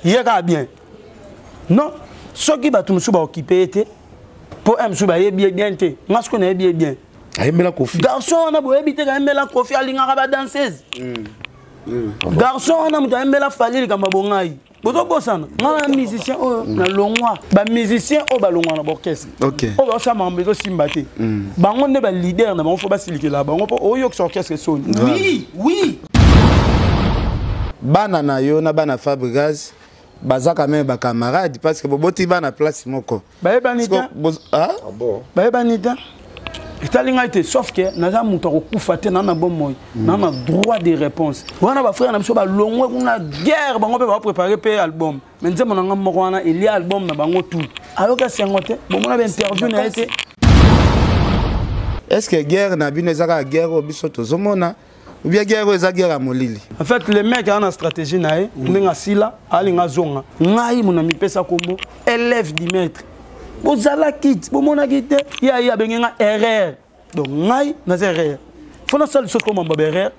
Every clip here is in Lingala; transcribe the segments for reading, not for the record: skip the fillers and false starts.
Ye kaka bien. Non, soki bato mosusu baokipe ye te, mpo un mosusu bayebi ye bien te. Nga soki nayebi ye bien. Ayembela Kofi. Garçon wana boyebi te kayembela Kofi, alingaka ba danseuse. Garçon wana moto ayembela Fally likambo ya bongai. Bozobosana nga na musicien oyo nalongwa, bamusicien oyo balongwa na baorchestre oyo baosala makambo ezosimba te, bango nde baleader na bango, fo basilikela bango mpo oyokisa orchestre soni. Oui. Bana na yo na bana Fabregas baza quand même bacamarade, parce que boboti bana place moko. Bayebani te. Ah? Bayebani te, etali ngai te, sauf que naza moto akokufa te, naa na bomoi, naa na droit de réponse. Wana bafrère na biso balongwe kuna guerre, bango mpe baprépare mpe album, mais nzembo na nga moko wana elia album na bango tout. Ayokasi yango te, bomona bainterview na ye te. Est ce que guerre na bino eza kaka guerre oyo biso tozomona, ou bien guerre oyo eza guerre ya molili? En fait, le mec aza na stratégie na ye, ndenge asila alinga azonga. Ngai mona mipesa kombo élève du maître, bozalaki bomonaki te, ye aye abenge nga erreur. Donc ngai naza erreur, fo nasala lisusu komamba baerreur.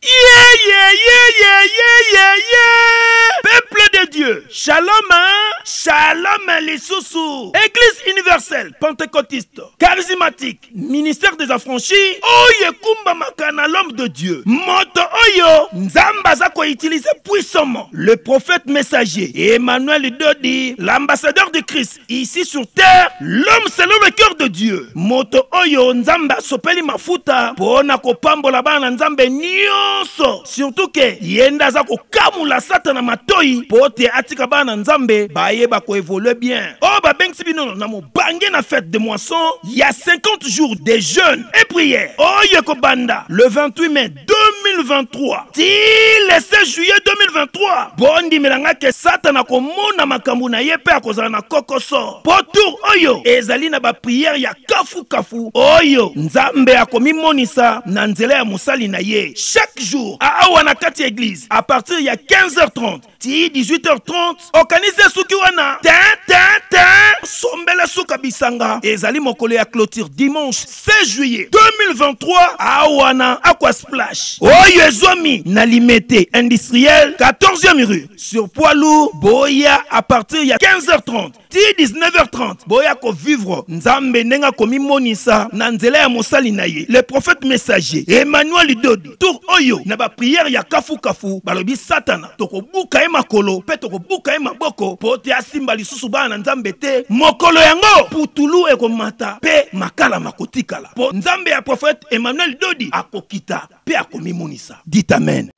Yeah, yeah, yeah, yeah, yeah, yeah, yeah. Peuple de Dieu, shalom, hein? Shalom lisusu. Église universelle, pentecôtiste, charismatique, ministère des affranchis, oyo ekumbamaka na l'homme de Dieu. Moto oyo, Nzambe aza koutiliser puissamment le prophète messager Emmanuel Dodi, l'ambassadeur de Christ ici sur terre, l'homme selon le cœur de Dieu. Moto oyo Nzambe asopeli mafuta mpona kopambola bana na Nzambe nyonso, surtout ke ye nde aza kokamula Satana matoi mpo te atika bana na Nzambe bayeba koévoluer bien. Oyo babengisi bino na mobange na fête de moisson ya 50 jours de jeûne et prière oyo ekobanda le 28 mai 2023 ti le 16 juillet 2023. Bondimela ke Satana akomona makambo na ye mpe akozala na kokoso, mpo tour oyo ezali na baprière ya kafukafu oyo Nzambe akomimonisa na nzela ya mosali na ye chaque jour awa na kati ya église à partir ya 15h30 ti 18h30. Okanisi esuki wana te, te, te. Sombele suka bisanga ezali mokolo ya clôture, dimanche 16 juillet 2023, awa na Aqua Splash oyo ezwami na Limete Industriel, 14e rue sur poids lourd. Boya à partir ya 15h30 ti 19h30. Boya kovivre Nzambe ndenge akomimonisa na nzela ya mosali na ye, le prophète messager Emmanuel Dodi. Tour oyo na baprière ya kafukafu, balobi Satana tokobuka ye makolo mpe tokobuka ye maboko mpo te asimba lisusu bana na Nzambe te. Mokolo yango putulu ekomata mpe makala makotikala, mpo Nzambe ya prophète Emmanuel Dodi akokita mpe akomimonisa. Dit amen.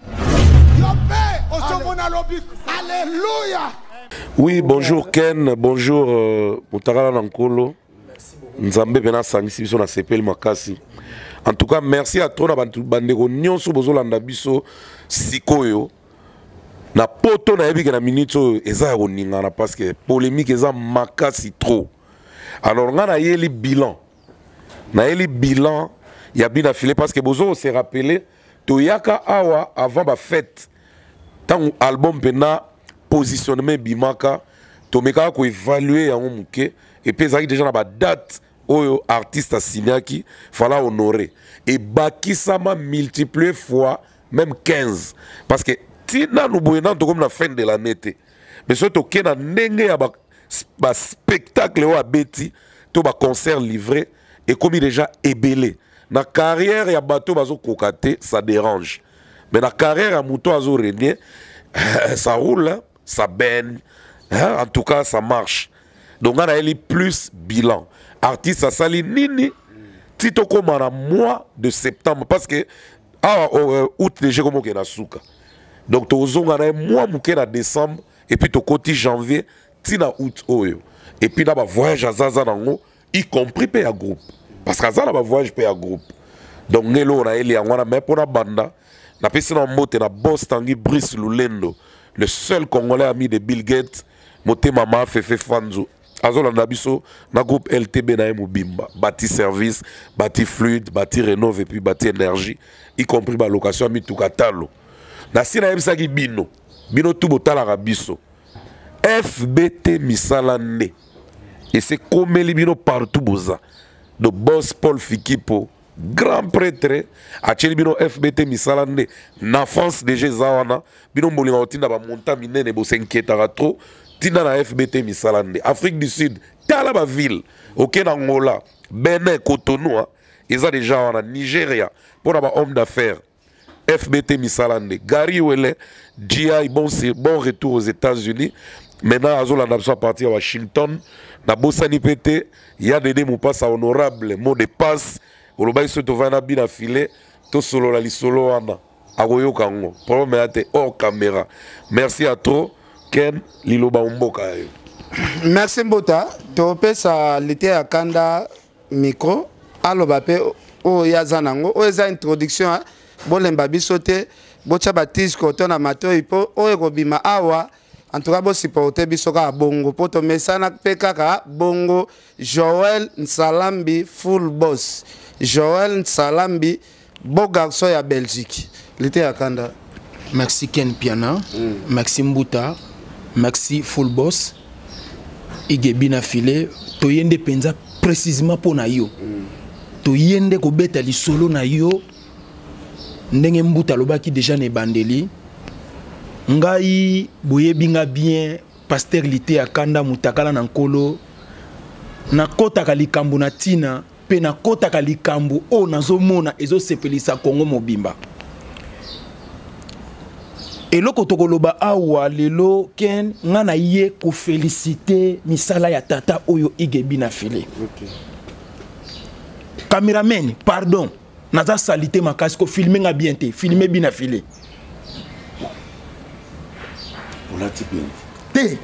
Yo mpe ozomona lobiko, alleluya. Oui, bonjour Ken, bonjour Mutakala na Nkolo. Nzambe pena asangisi biso na sepeli makasi. En tout cas, merci à trop na bantu bandeko nyonso bozolanda biso sikoyo. Na poto nayebi ke na minute oyo eza ya koningana, parce que polémique eza makasi trop. Alors nga nayeli bilan. Nayeli bilan ya bina filé, parce que bozo se rappeler toyaka awa avant ba fête, ntango album mpena positionnement ebimaka, tomekaka koévaluer yango moke, et puis ezalaki déjà na badate oyo artiste asignaki, fallait honorer, ebakisama multiplier fois même 15, parce que ti nanu boye nanu tokomi na fin de l'année te. Mais soki tokei na ndenge ya baspectacle oyo abeti to baconcert livré, ekomi déjà ebele. Na carrière ya bato bazokoka te, ça dérange, mais na carrière ya moto azorégner, ça roule, hein? Ça baigne, hein? En tout cas ça marche. Donc nga nayeli plus bilan, artiste asali nini ti tokóma na mois de septembre, parce que awa août déjà komokende na suka. Donc tozonga na ye mois moke na décembre, et puis tokoti janvier ti na août oyo, et puis na bavoyage azaza nango, y compris mpe ya groupe, parce que aza na bavoyage mpe ya groupe. Donc nge eloko nayeli yango wana. Mais mpo na banda, napesi na mbote na boss Tangi Brice Lulendo, le seul Congolais ami de Bill Gates, motema ma Fefe Fanzu azolanda biso na groupe LTB na ye mobimba, bati service, bati fluide, bati rénove et puis bati énergie, y compris balocation ya mituka talo. Nasi nayebisaki bino, bino tu botalaka biso, FBT misala nde esekomeli bino partout boza. Do boss Paul Fikipo. Grand prêtre atieli bino FBT misala nde na France déjà eza wana. Bino mbolinga kotinda ba montant minene, bo s'inquiétaka trop. Tinda na FBT misala nde. Afrique du Sud, tala ba ville. Ok na Angola, Benin, Cotonou, hein, eza déjà wana. Nigeria, pour ba homme d'affaires. FBT misala nde. Gary Wele, GI, bon, bon retour aux États-Unis. Maintenant, azolanda biso à partir ya Washington. Na bosani pete, ya Dede Mupasa honorable, mot de passe. Olobaki soki tovandi na bina filet, tosolola lisolo wana. Akoyoka yango. Problème ya te hors caméra. Merci à trop Ken Liloba mboka yo. Merci Mbota, topesa lite ya kanda micro aloba pe oyo ye aza nango, oyo eza introduction, hein? Bolemba biso te, botia ba tige coton na matoi po oyo ekobima awa. En tout cas, bo supporter biso kaka bongo po tomesana pe kaka bongo. Joël Nsalambi full boss, Joël Nsalambi beau garçon ya Belgique. Lite ya kanda. Merci Ken Piana, merci Mbuta, merci full boss. Igebi na filet, toyende penza précisément pour na yo. Toyende kobeta lisolo na yo. Ndenge Mbuta lobaki déjà na ebandeli. Ngai boyebi nga bien, pasteur Lite ya kanda mutakala na nkolo. Nakotaka likambo na tina pe nakotaka likambo oyo nazomona ezosepelisa Congo mobimba. Eloko tokoloba awa lelo Ken, nga na ye ko féliciter misala ya tata oyo Igebi na filet. Okay. Cameraman, pardon, naza salité makasi ko filmer nga bien te, filmer bina filet. Olati bien. Te.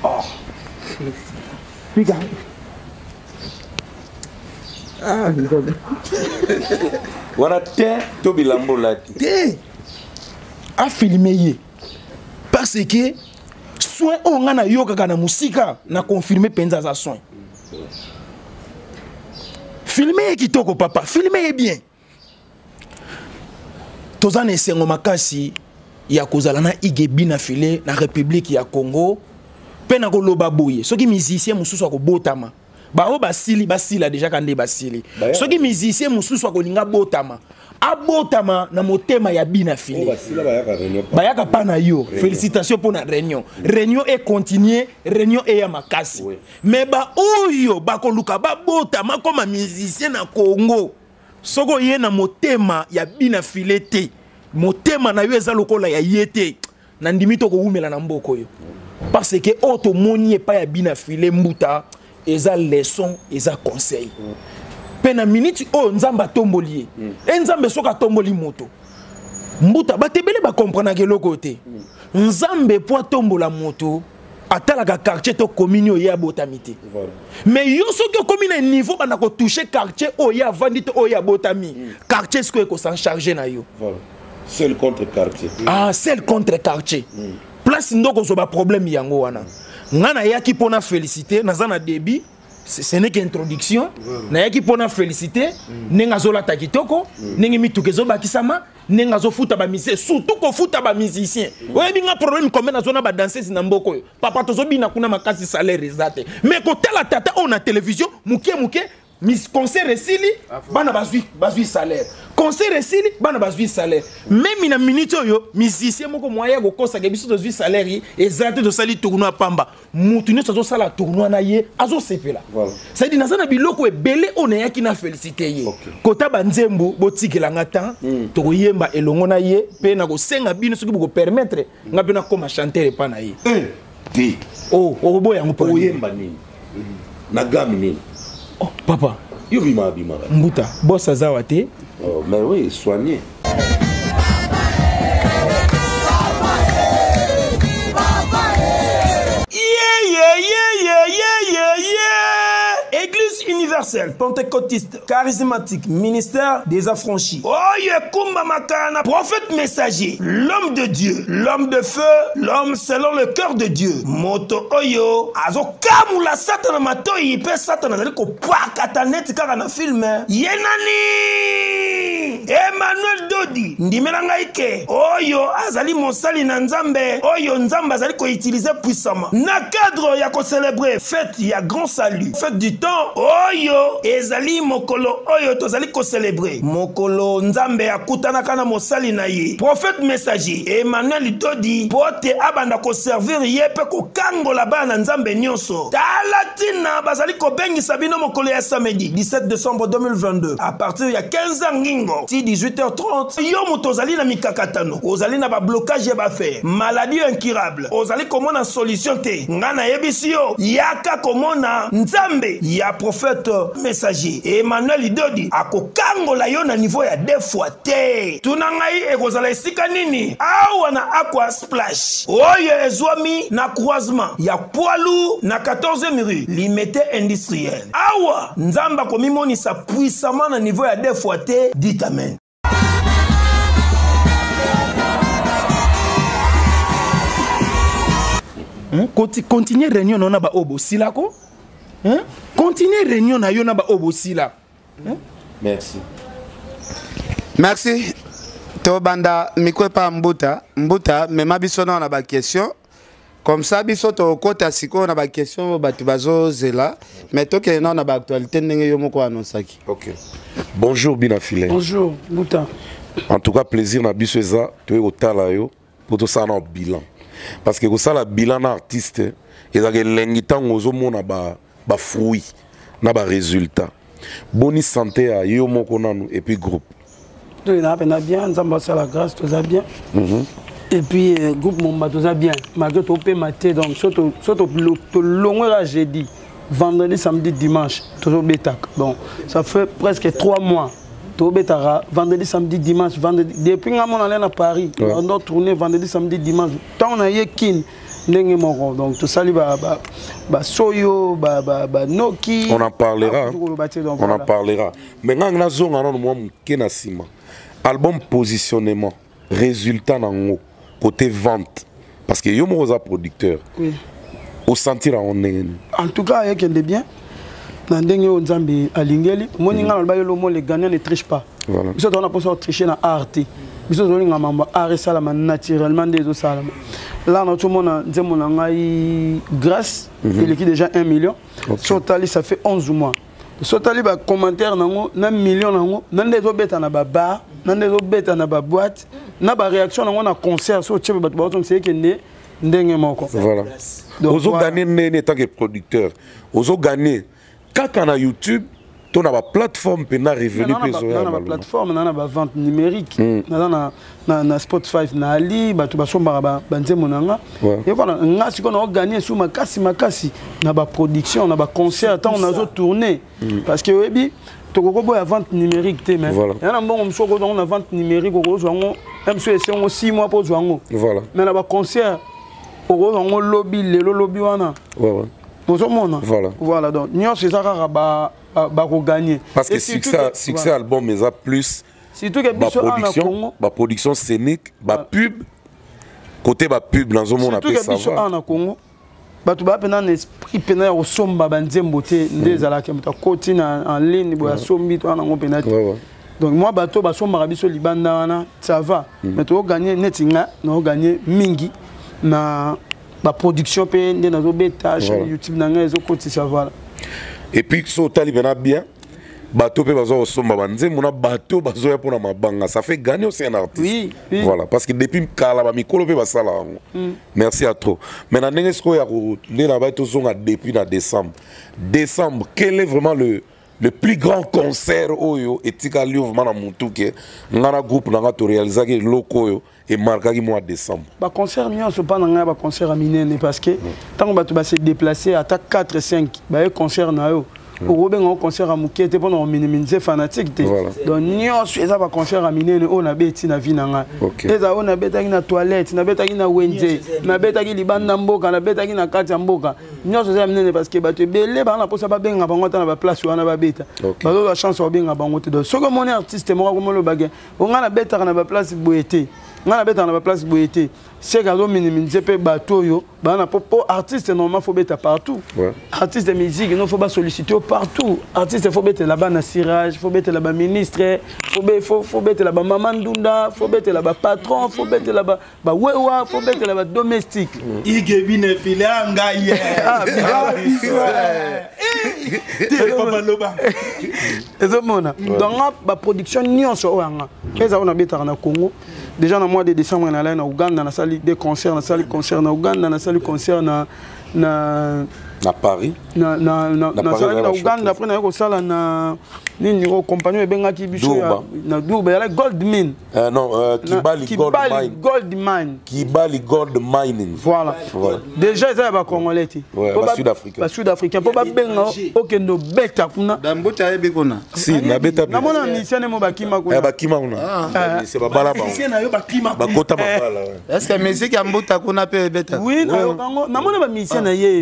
Oh. Pika. Ah, nzambe. Wana te to bilambo olati. Te. A filmer ye. Parce que soin oyo nga na yokaka na musika na confirmer penza za soin. Filmer ye kitoko papa, filmer ye bien. Toza na esengo makasi ya kozala na Igebi na filet na République ya Congo pe na koloba boye soki musicien mosusu akobotama bao basili basila déjà kande basili soki musicien mosusu akolinga botama abotama na motema ya bina filet bayaka pa na yo. Félicitations pour na réunion. Réunion est continuée, réunion est ya makasi. Mais ba oyo bakoluka babotama comme musicien na Congo soko ye na motema ya bina filet te, motema na yo eza lokola ya ye te, na ndimi to kowumela na mboko yo. Parce que oyo tomoni epai ya bina filet mbuta eza leçon, eza conseil. Pe na minute oyo Nzambe atomboli ye. E Nzambe soki atomboli moto, mbuta batebele ba comprendre eloko te. Nzambe po atombola moto atalaka quartier to commune oyo ye abotami te. Mais yo soki okomi na niveau banda ko toucher quartier oyo ye avandi to oyo ye abotami, quartier sikoyo eko s'en charger na yo. Voilà. Seul contre quartier. Ah, seul contre quartier. Place ndoko zo ba problème yango wana. Nga na yaki pona féliciter, naza na débit, ce n'est qu'introduction. Na yaki pona féliciter, nenga zola takitoko, nengi mituke zo bakisama, nenga zo futa ba musicien, surtout ko futa ba musicien. Oyebi nga problème combien na zona ba danseuse na mboko yo. Papa tozo bina kuna makasi salaire ezate. Mais ko tala tata on na télévision, muke muke mis concert esili, bana bazui salaire. Concert esili, bana bazui salaire. Même na minute oyo musicien moko moyen ko kosa ke biso tozui salaire ezate to sali tournoi pamba. Mutu nyonso azosala tournoi na ye, azosepela. C'est-à-dire, naza na biloko ebele oyo nayaki na félicité ye. Kota ba nzembo, botikela nga temps, tokoyemba elongo na ye, pe na kosenga bino soki boko permettre, nga pe nakoma chanteur epa na ye. Te. Oh, okoboya yango mpo na nini? Oyemba nini? Na gamme nini? Oh, papa. Yo bima bima. Mbuta, boss azawa te. Oh, mais oui, soigné. Église universelle, pentecôtiste, charismatique, ministère des affranchis. Oh, Kumba Makana, prophète messager, l'homme de Dieu, l'homme de feu, l'homme selon le cœur de Dieu. Moto oyo, azo kamula satana matoi, pe satana azali ko pakata neti kaka na film. Ye nani? Emmanuel Dodi, ndimela ngai ke oyo azali mosali na Nzambe, oyo Nzambe azali ko utiliser puissamment. Na cadre ya ko célébrer fête ya grand salut, fête du temps, oyo ezali mokolo oyo tozali kocelebre mokolo Nzambe akutanaka na mosali na ye prophète messager Emmanuel Dodi mpo te abanda koservir ye mpe kokangola bana na Nzambe nyonso. Tala ntina bazali kobengisa bino mokolo ya samedi 17 décembre 2022 à partir ya 15h ngingo ti 18h30. Yo moto ozali na mikakatano, ozali na bablocage ya baaffaire, maladie incurable, ozali komona solution te, ngai nayebisi yo, yaka komona Nzambe ya prophète messager Emmanuel Dodi, akokangola yo na niveau ya deux fois te. Tuna ngai ekozala esika nini? Awa na Aqua Splash oyo ezwami na croisement ya Poilu na 14e rue Limete industriel. Awa Nzambe akomimonisa puissamment na niveau ya deux fois te. Dit amen. Hein? Continue réunion na ba oyo bosilako. Hein? Continue réunion na yo na ba oyo bosila. Hein? Merci. Merci. Tobanda micro pa mbuta. Mbuta mema biso na ba question. Comme ça biso tokota sikoyo na ba question oyo bato bazozela, mais tokende nao na ba actualité ndenge yo moko annoncaki. OK. Bonjour Bina Filet. Bonjour Mbuta. En tout cas plaisir na biso eza toye kotala yo po tosala na bilan. Parce que kosala bilan na artiste ezalaka elengi ntango ozomona ba ba fruits na ba résultats. Boni santé ya yo moko nanu et puis groupe. Toyina pena bien, Nzambe asala grâce, toza bien. Et puis groupe Momba toza bien, malgré topema te, donc so tolongwela jeudi, vendredi, samedi, dimanche tozobetaka. Donc ça fait presque 3 mois tobetaka vendredi, samedi, dimanche, vendredi. Depuis nga mona na Paris, on doit tourner vendredi, samedi, dimanche. Tant na ye kin ndenge moko, donc tosali ba ba ba soyo, ba ba ba noki. On en parlera. Koloba te, donc On en voilà. parlera. Mais nga nazonga nanu mwa moke na nsima. Album positionnement, résultat nango côté vente, parce que yo moko oza producteur. Oui. Osentir yango ndenge nini? En tout cas ayekende bien na ndenge oyo Nzambe alingeli. Omoni nga naloba yo lomo, le gagnant ne triche pas. Voilà. Biso toza na mposa kotriche na art te. Biso tozolinga mambo art esalama naturellement nde ezosalama. Là nazomona nzembo na ngai Grâce eleki déjà 1 million. So otali, ça fait 11 mois. So otali ba commentaire nango na million nango, na nde ezobeta na babar, na nde ezobeta na baboîte, na baréaction nango na concert, so otie bato baozongisa ekende ndenge moko. Voilà. Donc, ozo voilà. gagner nene en tant que producteur. Ozo gagner kaka na YouTube to na ba plateforme pe na revenu pe zo ya na ba malonga. plateforme, na ba vente numérique, na Spotify, na Ali, bato basombaka ba nzembo na nga. Et voilà, nga sikoyo na gagner sous makasi makasi na ba production, na ba concert, tant on a zo tourner. Parce que oyebi tokoko boya vente numérique te, mais ya na mbongo mosusu okozwa yango na vente numérique, okozwa yango même soki esengo 6 mois mpo ozwa yango. Voilà. Mais na ba concert okozwa yango lobi, lelo lobi wana. Ouais, ouais. Ozomona? Voilà. Voilà, donc nyonso eza kaka ba kogagner. Parce que Et surtout que succès voilà. album eza plus Surtout que ba biso awa na production, Congo. ba production scénique, ba Voilà. pub. Côté ba pub nazomona Surtout pe que ça biso va. awa na Congo, bato ba pena na esprit pena ya kosomba ba nzembo te, nde ezalaka moto akoti na en ligne boye asombi to wana ngo pena te. Ouais, ouais. Donc moi bato basombaka biso libanda wana, ça va. Mais to gagner neti nga, na gagner mingi na ba production pe nde nazobeta chaîne Voilà. YouTube na ngai ezokotisa, voilà. Et puis so otali pena bien, bato pe bazo kosomba ba nzembo na bato bazoya mpona mabanga, ça fait gagner aussi un artiste. Oui, oui. Voilà, parce que depuis kala ba mikolo pe basala yango. Merci à trop. Mais na ndenge sikoyo ya ko nde na bai tozonga depuis na décembre. Décembre, quel est vraiment le plus grand concert oyo etikali yo vraiment na mutu ke nga na groupe na nga to réalisaki eloko oyo emarkaki mois décembre? Ba concert nyonso pa na ngai, ba concert ya minene, parce que ntango bato ba se déplacer ata 4 5 baye concert na yo, okobenga ngo concert ya moke te mpona kominimize fanatique te. Voilà. Donc nyonso eza ba concert ya minene oyo nabeti na vie na ngai. Ok. Eza oyo nabetaki na toilette, nabetaki na wenze, nabetaki libanda mboka, nabetaki na kati ya mboka, nyonso eza ya minene parce que bato ebele baa na mposa babenga bango ata na baplace wana babeta, Ok. bazozwa chance ya kobenga bango te. Donc soki omoni artiste moko akomoni olobake o ngai nabetaka na baplace boye te, ngai nabetaka na baplace boye te, seke azominimize mpe bato oyo baa na po artiste normalement faut beta partout. Ouais. Artiste de musique non, faut basolliciter yo partout. Artiste faut betela bana cirage, faut betela baministre, faut betela bamama ndunda, faut betela bapatron, faut betela bawewa, faut betela badomestique. Ige bine file anga ye. Ah, bien. Ah, biso. Ezomona. Donc nga baproduction nyonso oyo yanga eza oyo nabetaka na Congo déjà. Na mois de décembre nalai na Uganda, nasali des concerts, nasali concert na Uganda, nasali concert na Na Paris. Nasalaki na Uganda, après naye kosala na nini oyo compagnie ebengaki biso na Durba, yala Gold Mine. Non, Kibali Gold Mine. Gold Mine. Kibali Gold Mining. Voilà. Déjà eza ya bacongolais te. Basud-africain. Basud-africain mpo babenga okende obeta kuna. Dambuta ayebi kuna. Si, nabeta. Namona musicien nemo bakima kuna. Bakima kuna, babala bango, bakota mabala. Est ce que musique ya mbuta kuna mpe ebeta? Oui, nayokango, namona bamusicien na ye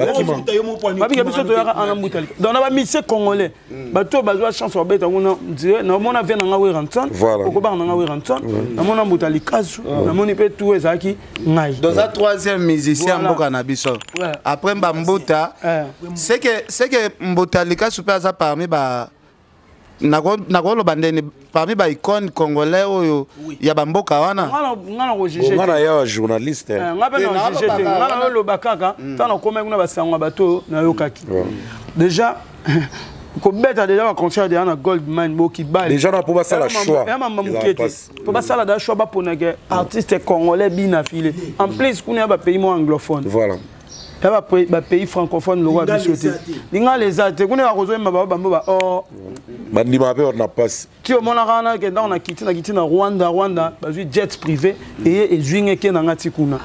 babika biso toyaka ana mbuta. Donc na bamusicien congolais, bato oyo bazwa chance babeta kuna, dire namona vie nanga Werrason, okobanga nanga Werrason, namona mbuta Likasu, namoni mpe tu ezalaki ngai. Donc za troisième musicien mboka na biso après bambuta, c'est que mbuta Likasu mpe aza parmi ba, nakoloba ndeni, parmi baicône congolais oyo ya bamboka wana. Nga na kojuge. Nga na ya journaliste. Nga mpe na juge te, nga na oloba kaka ntango nakomaki kuna, basango ya bato nayokaki déjà kobeta déjà baconcert deja na Gold Mine bokibali. Déjà na mpo basala choix. Ya mamba moke te, mpo basala da choix, baponake artiste congolais bina file. En plus kuna ya bapays mo anglophone. Ya bapays francophone lokwa biso te, lingala eza te kuna, bakozoyemba bao bambo ba or. Bandimaka mpe bato na mpasi. Ti omonaka wana ke ntango nakiti na Rwanda, Rwanda bazwi jet privé eye ezwi nga eke na nga ti kuna,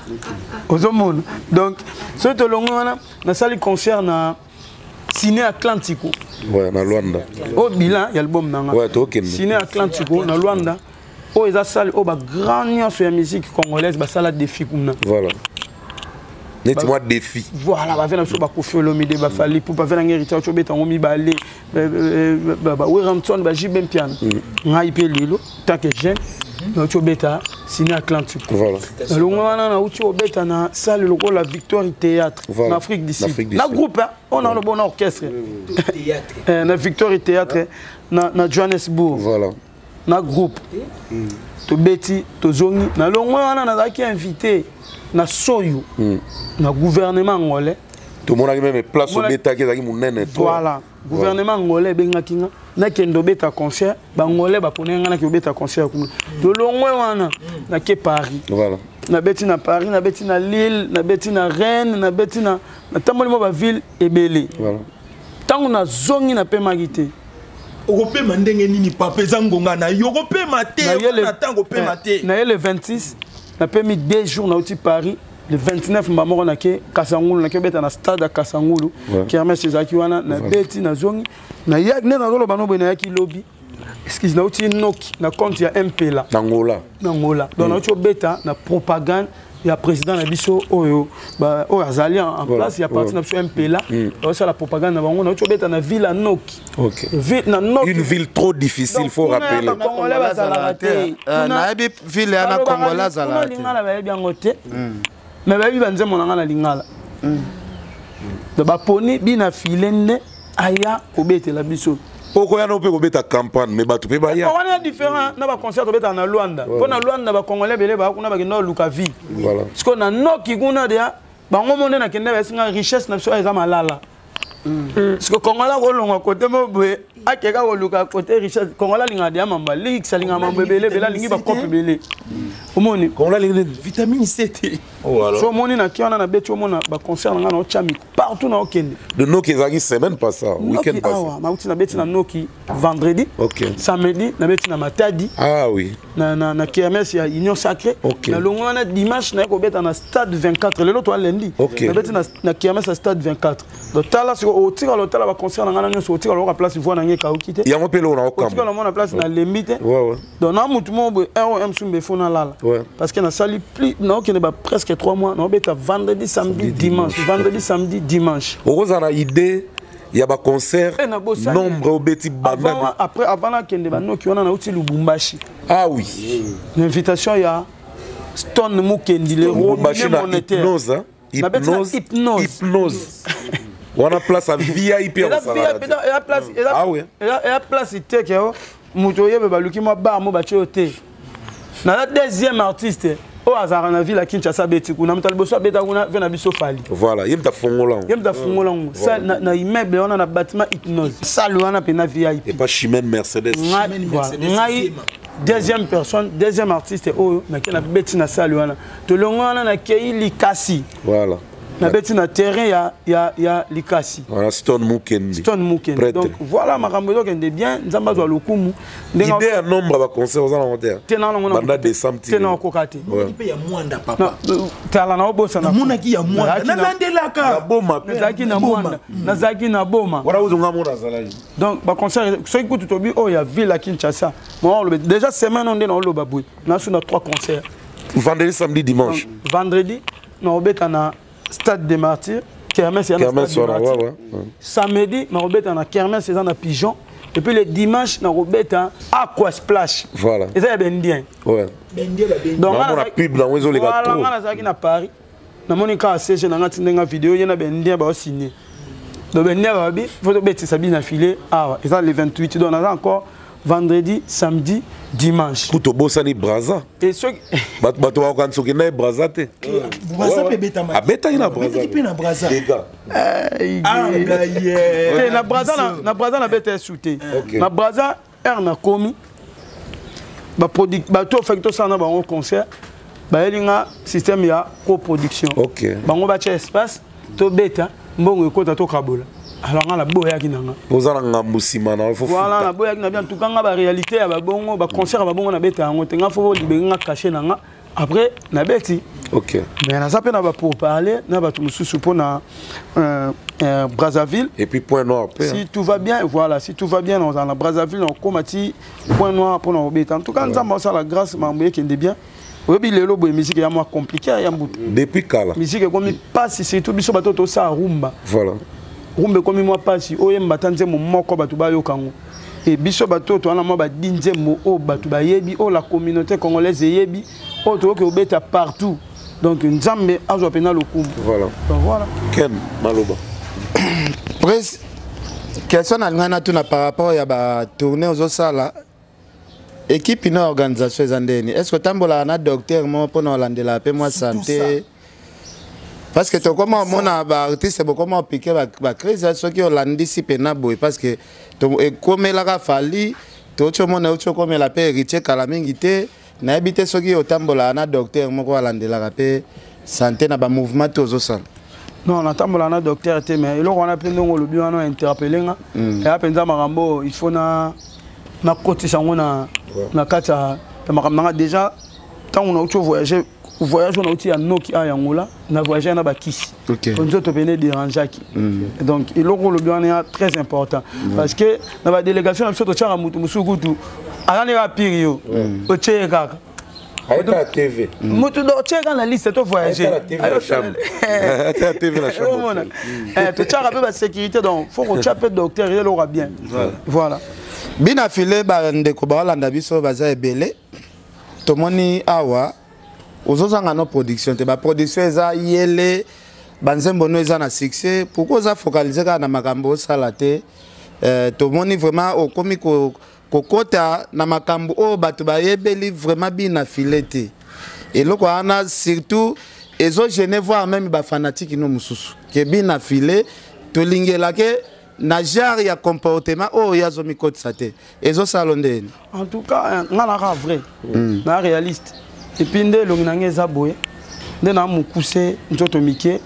ozomona. Donc soki tolongwi wana, nasali concert na Ciné Atlantico. Ouais, na Luanda. Oyo bilan ya album na nga. Ouais, tokende. Ciné Atlantico na Luanda, oyo eza salle oyo bagrand nyonso ya musique congolaise basala défi kuna. Voilà, neti mwa défi. Voilà, bave na biso baKoffi Olomide, baFally Ipupa, bave nanga Héritier oyo obeta yango mibale, baWerrason, baJB Mpiana. Ngai mpe lelo tant que jeune nauti obeta Ciné Atlantique. Nalongwe wana, nauti obeta na salle lokola Victoire Théâtre na Afrique du Sud, na groupe oyo naloba na orchestre, na Victoire Théâtre na Johannesburg. Na groupe tobeti, tozongi. Nalongwe wana, nazalaki invité na soyo na gouvernement angolais. Tomonaki même place obetaki ezalaki monene. Voilà, gouvernement angolais ebengaki nga nakende obeta concert. Bangolais baponaki nga nake obeta concert kuna. Tolongwe wana, nake Paris. Nabeti na Paris, nabeti na Lille, nabeti na Rennes, nabeti na, natamboli mwa baville ebele. Ntango nazongi, napemaki te. Okopema ndenge nini, papa? Eza ngonga na yo, okopema te na ntango, opema te. Naye le 26, napemi 2 jours, nauti Paris le 29, mba moko nake Kasangulu, nake obeta na stade ya Kasangulu, kermesse ezalaki wana, nabeti, nazongi. Nayaki nde nazoloba no boye, nayaki lobi, excuse, nauti noki na compte ya Mpela. Na Ngola. Na Ngola. Donc nauti obeta na propagande ya président na biso oyo oyo azali en place ya parti na biso Mpela, osala propagande na bango. Nauti obeta na ville ya Noki. Na Noki, une ville trop difficile, faut rappeler. Congolais bazalaka te. Nayebi ville ya na Congolais azalaka te. Lingala bayebi yango te, mais bayebi banzembo na nga na lingala. Donc baponi bina file nde aya kobetela biso. Okoya no mpe kobeta campagne, mais bato mpe baya. Wana ya différent na baconcert tobetaka na Luanda, mpo na Luanda bacongolais ebele baya kuna, bakenda koluka vie. Parce que na Noki kuna deya bango mo nde nakende, bayesinga richesse na biso eza malala, parce que congolais akolongwa kote mo boye, akeka koluka kote richesse. Congolais alingaka deya mambo alix, alingaka mambo ebele ebele, alingi bakope ebele, omoni. Congolais alingi nini? Vitamine C te. So omoni naki wana nabeti, omona baconcert na ngai naotya miko partout naokende. De Noki ezalaki semaine passée, week-end passé. Awa nauti, nabeti na Noki vendredi. Samedi nabeti na Matadi. Ah oui. Na kermesse ya Union Sacrée. Nalongwe wana, dimanche naye kobeta na stade 24. Lelo toa lundi. Nabeti na kermesse ya stade 24. Donc tala siko, otikala otala baconcert na ngai na nyonso, otikala oyoka place voix na ngai ekauki te. Yango mpe eloko na okambo. Otikala omona place nalembi te. Donc na mutu moko boye rom sumbe fo nalala, parce que nasali plus, naokende ba presque 3 mois naobeta vendredi, samedi, dimanche, vendredi, samedi, dimanche. Okozala na idée ya baconcert nombre obeti banda? Après, avant nakende banoki wana, nauti Lubumbashi. Ah oui. Na invitation ya Stone Mukendi, le robinet monétaire. Hypnose. Hypnose. Hypnose, hypnose wana place ya VIP. Eya place te ke moto oyebe baluki mwa bar mo batie yo te. Naza deuxième artiste. Oyo azalaka na ville ya Kinshasa abeti kuna, moto ya liboso abeta kuna ve na biso Fally. Voilà, ye moto afongola yango. Ye moto afongola yango. Salle na immeuble wana, na bâtiment Hypnose, salle wana mpenza VIP. Epa Chimène Mercedes. Ngai deuxième personne, deuxième artiste oyo nakei nabeti na salle wana. Tolongo wana, nakei Likasi. Voilà. Nabeti na terrain ya Likasi. Voilà, Stone Mukendi. Stone Mukendi. Donc voilà, makambo ezokende bien, Nzambe azwa lokumu. Idée ya nombre ya baconcert oza nango te? Te, nango banda décembre. Te, na okoka te. Mpe ya Mwanda, papa. Tala, na obosana. Namonaki ya Mwanda, nalandelaka. Boma. Nazalaki na Mwanda, nazalaki na Boma. Wana ozonga mona azalaki. Donc baconcert, soki kutu tobi oyo ya ville ya Kinshasa, mo oloba déjà semaine oyo nde naoloba boye, nasu na trois concerts. Vendredi, samedi, dimanche. Donc, vendredi naobeta na Stade des Martyrs, kermesse ya na Stade des Martyrs. Samedi nakobeta na kermesse eza na Pigeon, et puis le dimanche nakobeta Aqua Splash. Voilà. Eza ya Baindien. Donc pub nango ezoleka trop. Nga nazalaki na Paris, namoni kaka CG nanga tindenga video ye na Baindien baosigne. Donc Baindien babi faut tobetisa bino na filet awa, eza le 28. Donc naza encore vendredi, samedi, dimanche. Kutu obosani Braza. Et soki bato bakokanisa okenda ye Braza te. Braza mpe ebetama. Abetaki na Braza. Mpe na Braza. Dega. Te, na Braza, na Braza nabeta esu te. Na Braza aire nakomi, bato ofaki tosala na bango concert, bayeli nga système ya coproduction. Bango batya espace, tobeta, mbongo ekota, tokabola. Alors nga naboyaki na nga. Oza na ngambu nsima na. Voilà, naboyaki na bien. En tout cas nga, baréalité ya babongo, baconcert ya babongo, nabeta yango te. Nga faut bolibenge nga cachet na nga, après nabeti. Mais naza mpe na bapourparler na bato mosusu mpo na Brazzaville. Et puis Point Noir mpe. Si tout va bien, voilà, si tout va bien, nazala na Brazzaville, nakokóma ti Point Noir mpo na kobeta. En tout cas, Nzambe asala grâce, makambo ekende bien. Oyebi lelo boye musique ya mwa compliqué ya mbutu. Depuis kala. Musique ekomi pasi, surtout biso bato tosala rumba. Rumba ekomi mwa pasi, oyemba ata nzembo moko, bato bayoka yango. E biso bato towana mwa badi nzembo oyo bato bayebi, oyo la communauté congolaise eyebi, oyo tokoki kobeta partout. Donc Nzambe azwa mpenza lokumu. Donc voilà. Ken maloba. Prince, question na ngai natuna par rapport ya batournée ozosala, équipe ino organisation eza ndeni? Est ce que otambolaka na docteur moko mpona olandela mpe mwa santé? Parce que tokoma omona baartiste bokoma opike bacrise soki olandisi mpena boye, parce que ekomelaka Fally, touti omona euti okomela mpe Héritier kala mingi te. Nayebi te soki otambolaka na docteur moko alandelaka mpe santé na bamouvement te ozosala. Non, natambola na docteur te, mais eloko wana mpe, ndenge olobi wana, interpele nga. Eya mpenza makambo il faut na nakotisa yango na kati ya makambo nanga. Déjà ntango nauti voyage, voyage oyo nauti ya noki a yango la na voyage na bakisi, nzoto pene dérangeaki. Donc eloko olobi wana ya très important, parce que na badélégation na biso totyaka motu mosusu kutu aza ndenge apiri yo, otie ye kaka. Ayeta TV. Motu otie kaka na liste to voyage. Ata TV na chambre. Omona totyaka mpe basécurité, donc faut kotya mpe docteur, eloko bien, voilà. Bina file, bandeko baolanda biso baza ebele. Tomoni awa ozozanga no production te, baproduction eza yele, banzembo no eza na succès. Pourquoi oza focalise kaka na makambo osala te? Tomoni vraiment okomi kokota na makambo oyo bato bayebeli vraiment bina file te. Eloko wana surtout ezogêner, voire même bafanatike no mosusu ke bina file tolingelake na genre ya comportement oyo ye azomikotisa te. Ezosala ndeni? En tout cas nga naka vrai, na réaliste, et puis nde elongi na ngai eza boye, nde na mokuse, nzoto mike,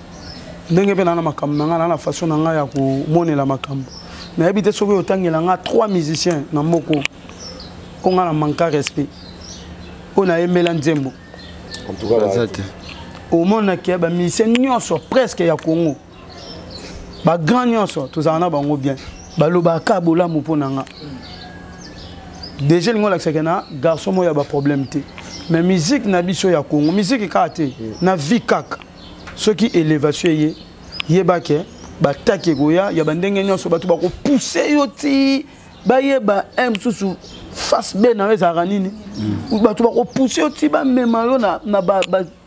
ndenge mpe naa na makambo na ngai, naa na façon na ngai ya komonela makambo. Nayebi te soki otangela nga trois musiciens na moko mpo nga na manka respect oyo nayembela nzembo. En tout cas, Baza te. Omonaki bamusicien nyonso presque ya Congo, bagrand nyonso tozala na bango bien, balobaka bolamu mpo na nga. Déjà elingi olakisaka na garçon moko ya baproblème te. Mais musique na biso ya Congo, musique kaka te, na vie kaka, soki élévation eye, yebake bataki ekoya ya bandenge nyonso, bato bakopousse yo ti bayeba un mosusu face B na yo ezalaka nini. Bato bakopousse yo ti bamema yo na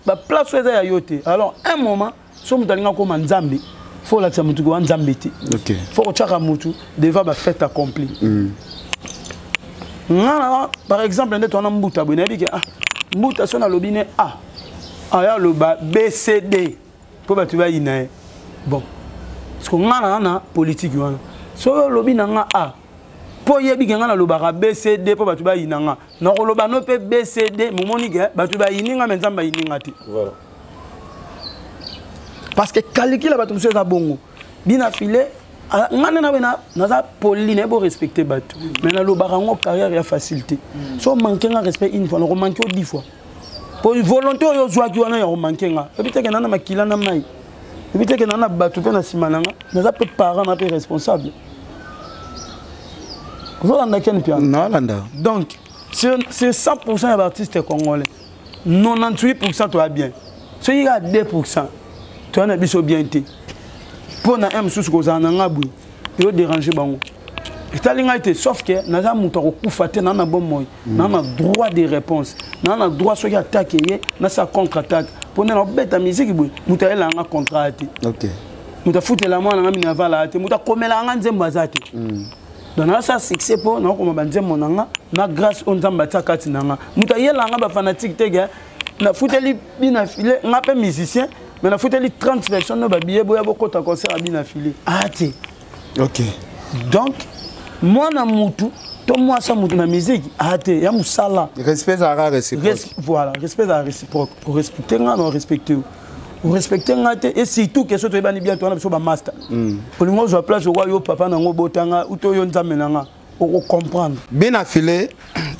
baplace oyo eza ya yo te. Alors un moment, so moto alingi akóma Nzambe, faut olakisa motu kowa Nzambe te. Faut kotiaka motu devant bafait accompli. Nga na par exemple nde towana mbuta boye, nayebi ke ah, mbuta so nalobi ne ah. Aya aloba BCD mpo bato bayina ye. Bon, parce que nga na na politique wana, soki olobi na nga A mpo oyebi ke nga nalobaka BCD mpo bato bayina nga, nakoloba no mpe BCD. Momoni ke bato bayini nga, me Nzambe ayini nga te. Voilà. Parce que kalikila bato mosusu eza bongo. Bina file nga nde nabe naza poli, nayebi orespecte bato, mais nalobaka yango, carrière ya facilité. So manke nga respect une fois, nakomanke yo 10 fois, po volonté oyo ozwaki wana ya komanke nga, ebi teke na na makila na mai, ebi teke na na bato mpe na nsima na nga, naza mpe parent na mpe responsable. Ozolanda Ken Piana? Nalanda. Donc sur 100% ya baartiste congolais, 98% toya bien. Soki kaka 2% toya na biso bien te, mpo na un mosusu kozala na nga boye eyo dérange bango, etali ngai te. Sauf ke naza moto akokufa te, naa na bomoi, naa na droit de réponse, naa na droit soki attaque ye, nasala contre attaque mpo nde naobeta musique boye. Moto ayelaka nga contrat te, moto afutela mwana nga minerval aya te, moto akomelaka nga nzembo aza te. Donc nasala succès mpo nakokoma banzembo na nga na grâce oyo Nzambe atia kati na nga. Moto ayelaka nga bafanatique te ke nafuteli bina file, nga mpe musicien, mais nafuteli 30 personnes oyo babiye boya bokota concert ya bina file aya te. Donc mwana mutu to mwasi mutu na musique aya te ya mosala. Respect ezalaka réciproque. Voilà, respect ezalaka réciproque. Orespecte nga na orespecte yo, orespecte nga te. Et surtout ke so toyebani bien, towana biso bamaster, olingi ozwa place okwa yo papa nango obotanga uto yo Nzambe na nga okocomprendre. Bina file,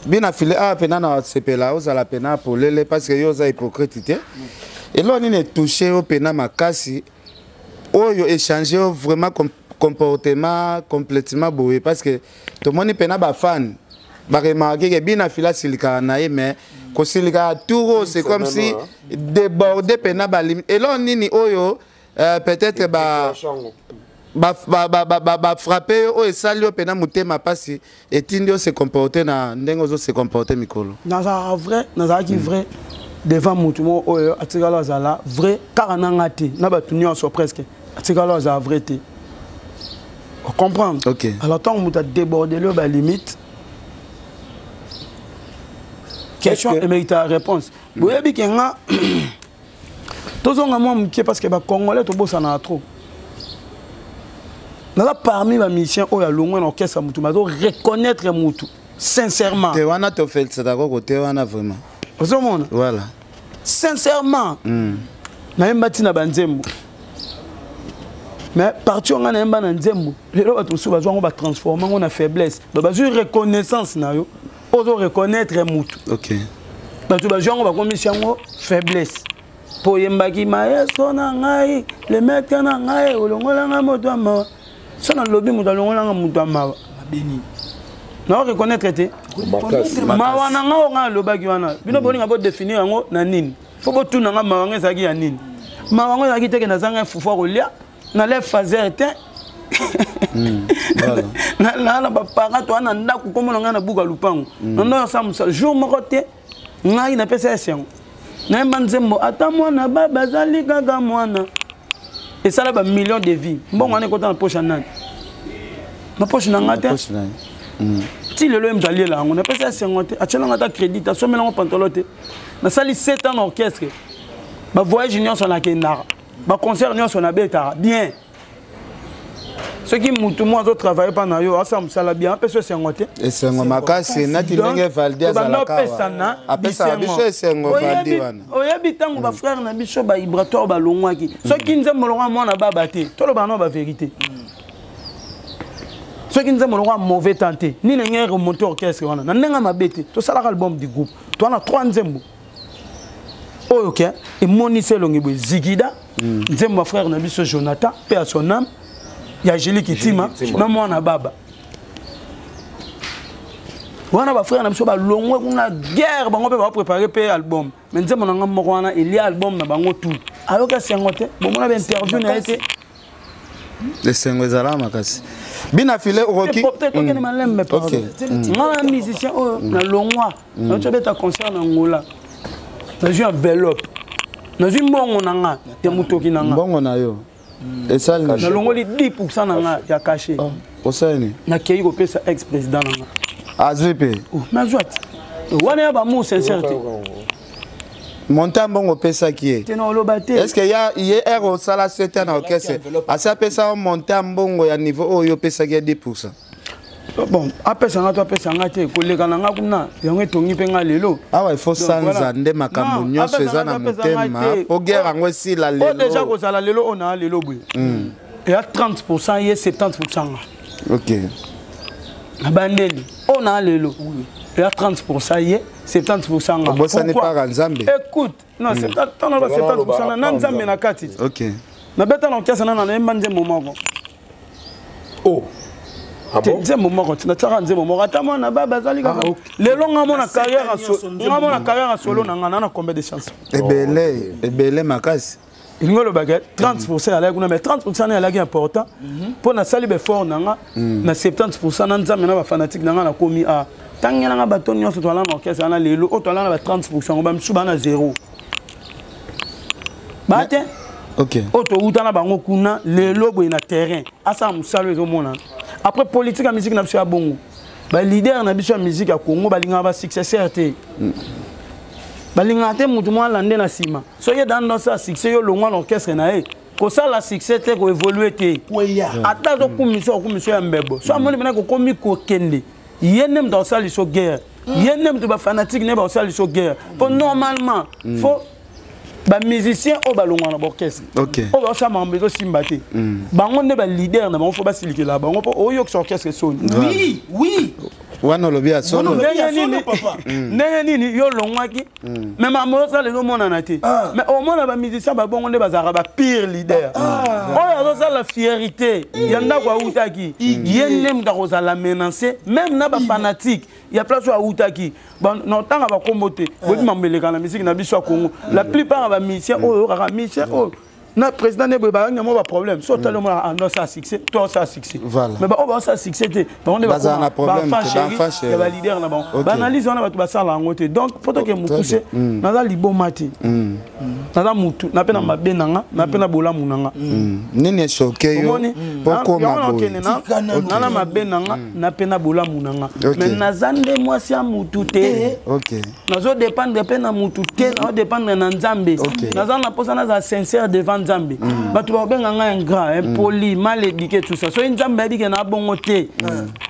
bina file awa mpena na sepela ozala mpena polele, parce que yo oza hypocrite te. Eloko nini etouche yo mpena makasi oyo échange yo vraiment comportement complètement boye? Parce que tomoni mpena bafane baremarke ke bina file asilikaka na ye, mais kosilikaka tour oyo, c'est comme si déborde mpena balimite. Eloko nini oyo peut-être ba bafrappe yo, oyo esali yo mpena motema mpasi, etindi yo se comporte na ndenge ozo se comporte mikolo? Nazalaka vrai, nazalaki vrai devant motu moko oyo atikala azala vrai kaka na nga te, na bato nyonso presque atikala azala vrai te. Ocomprendre? Alors ntango moto adébordele oyo balimite, question emérita réponse. Boyebi ke nga tozonga mwa moke, parce que bacongolais tobosanaka trop. Naza parmi bamusicien oyo alongwe na orchestre ya mutu, bazo reconnaître mutu sincèrement. Te wana tofélicitaka koko te wana vraiment. Ozomona? Voilà. Sincèrement, nayemba ntina banzembo, mais parti oyo ngai nayemba na nzembo, lelo bato mosusu bazwa yango, batransforme yango na faiblesse. Donc bazwi reconnaissance na yo, ozo reconnaître mutu, bato bazwi yango, bakomisi yango faiblesse mpo oyembaki maestro na ngai, le maître na ngai, olongolanga moto ya mawa. So nalobi moto alongolanga moto ya mawa, nao reconnaître te mawa na ngai oyo ngai alobaki wana. Bino bolinga bodéfinir yango na nini? Fo botuna nga mawa ngo ezalaki ya nini. Mawa yango ezalaki teke nazanga fufu ya kolia, nale fazer te, naa na baparent toa na ndako, komona ngai na buka lupango na ndo asala mosala jour moko te. Ngai napesa esengo, nayemba nzembo ata mwana baba azali kaka mwana, esala bamillion de vie. Mbongo wana ekota na poche ya nani? Na poche na nga te. Ti lelo ye moto aliela yango, napesa esengo te, atielanga ata crédit, asomelango pantalon te. Nasali 7 ans na orchestre, bavoyage nyonso nakendaka, baconcert nyonso nabetaka bien. Soki mutu mo azotravaille mpa na yo, asala mosala bien, apesa esengo te? Esengo makasi, nati ndenge Valdi azalaka opesana. Apesaka biso esengo Valdi wana. Oyebi ntango bafrère na biso baibratoire balongwaki, soki nzembo longwa mwana baba te, tolobaka na bavérité, soki nzembo longwa mauvais temps te, nini ndenge remonte orchestre wana na ndenge mabe te. Tosalaka album du groupe, towana trois nzembo oyo ke emonisi elongi boye: Zigida, nzembo ya frère na biso Jonathan mpe ya son âme, ya Julie Kitima, na mwana baba wana. Bafrère na biso balongwe kuna guerre, bango mpe baprépare mpe album, mais nzembo na nga moko wana elia album na bango tout. Ayoki esengo te, bomona bainterview na ye te. Esengo ezalaka makasi, bina file okoki. Tokende malembe. Nga na musicien oyo nalongwa, nauti obeta concert na Ngola, nazwi enveloppe, nazwi mbongo na nga ya motoki na nga. Mbongo na yo esali? Nalongoli 10% na nga ya cachet. Osali nini? Nakei kopesa ex président na nga. Azwi mpe? Nazwa ti wana ya bamour sincère te. Montant mbongo opesaki ye. Te, na oloba te. Est ce que ya ye ere osala 7 ans na orchestre, asi apesa yo montant mbongo ya niveau oyo opesaki ye 10? Bon, apesa nga to apesa nga te, koleka na nga kuna, yango etongi mpe nga lelo. Awa il faut sanza nde makambo nyonso eza na motema po guerre yango esila lelo. Oyo déjà kozala lelo oyo na lelo boye, eya 30 ye, 70 nga. Na bandeli oyo na lelo, eya 30 ye, 70 nga. Obosani para Nzambe. Écoute, non, 70 na Nzambe na kati. Nabeta na orchestre nana, nayemba nzembo moko. Oh. Ah te bon? Nzembo moko natiaka, nzembo moko, ata mwana baba azali kaka. Lelo nga mona carrière nga mona carrière ya solo na nga na combien de chansons? Ebele, ebele makasi. Elingi olobaka 30 alaki kuna, mais 30 na alaki important mpo nasali baeffort na nga na 70 na Nzambe na bafanatike na nga. Nakomi a ntangelanga bato nyonso toala na orchestre wana lelo oyo toala na ba 30 ngo, bamisusu baa na 0 baa te. Oyo touta na bango kuna lelo boye na terrain, asala mosala oyo ezomonana. Après, politique ya musique na biso ya bongo, baleader na biso ya musique ya Congo balingaka basuccesseur te, balingaka te motu moko alande na nsima. Soki edanda osala succès, yo longwa na orchestre na ye, kosala succès te, koévolue te. Ata azokumisa, akumisa ya mbebo. So amoni mpena kokomi kokende, ye nde moto akosala liso guerre, ye nde moto bafanatike nde bakosala liso guerre. Mpo normalement faut bamusicien oyo balongwa na baorchestre, oyo baosala makambo ezosimba te, bango nde baleader na bango fo basilikela bango, mpo oyokisa orchestre soni. Oui oui Wana olobi ya solo. Ndenge nini yo olongwaki, mais makambo ozosala ezomonana te? Mais omona bamusicien babongo nde bazalaka bapire leader. Oyo azosala fierité ya ndako awutaki, ye nde moto akozala menace même na bafanatike ya place oyo awutaki. Na otanga bakombo te, boyebi mambo eleka na misiki na biso ya Congo. La plupart ya bamusicien oyo oyokaka, musicien oyo na président nde boye, bayangi yango baproblème. So otali, omona ando asala succès to asala succès, mais baoyo baosala succès te, bango nde baenfant chéri ya baleader na bango. Baanalyse wana bato basala yango te. Donc po toke mokuse, naza liboma te, naza mutu na mpe na mabe na nga na mpe na bolamu na nga. Nini esoke yo? Pokoma boye na mabe na nga na mpe na bolamu na nga, mais naza nde mwasi ya mutu te. Nazodépendre mpe na mutu te, nazodépendre na Nzambe. Naza na mposa nazala sincère devant Nzambe. Bato bakobenga ngai ingrat, impoli, mal éduqué, tout ça. Soki Nzambe ayebi ke na bongo te,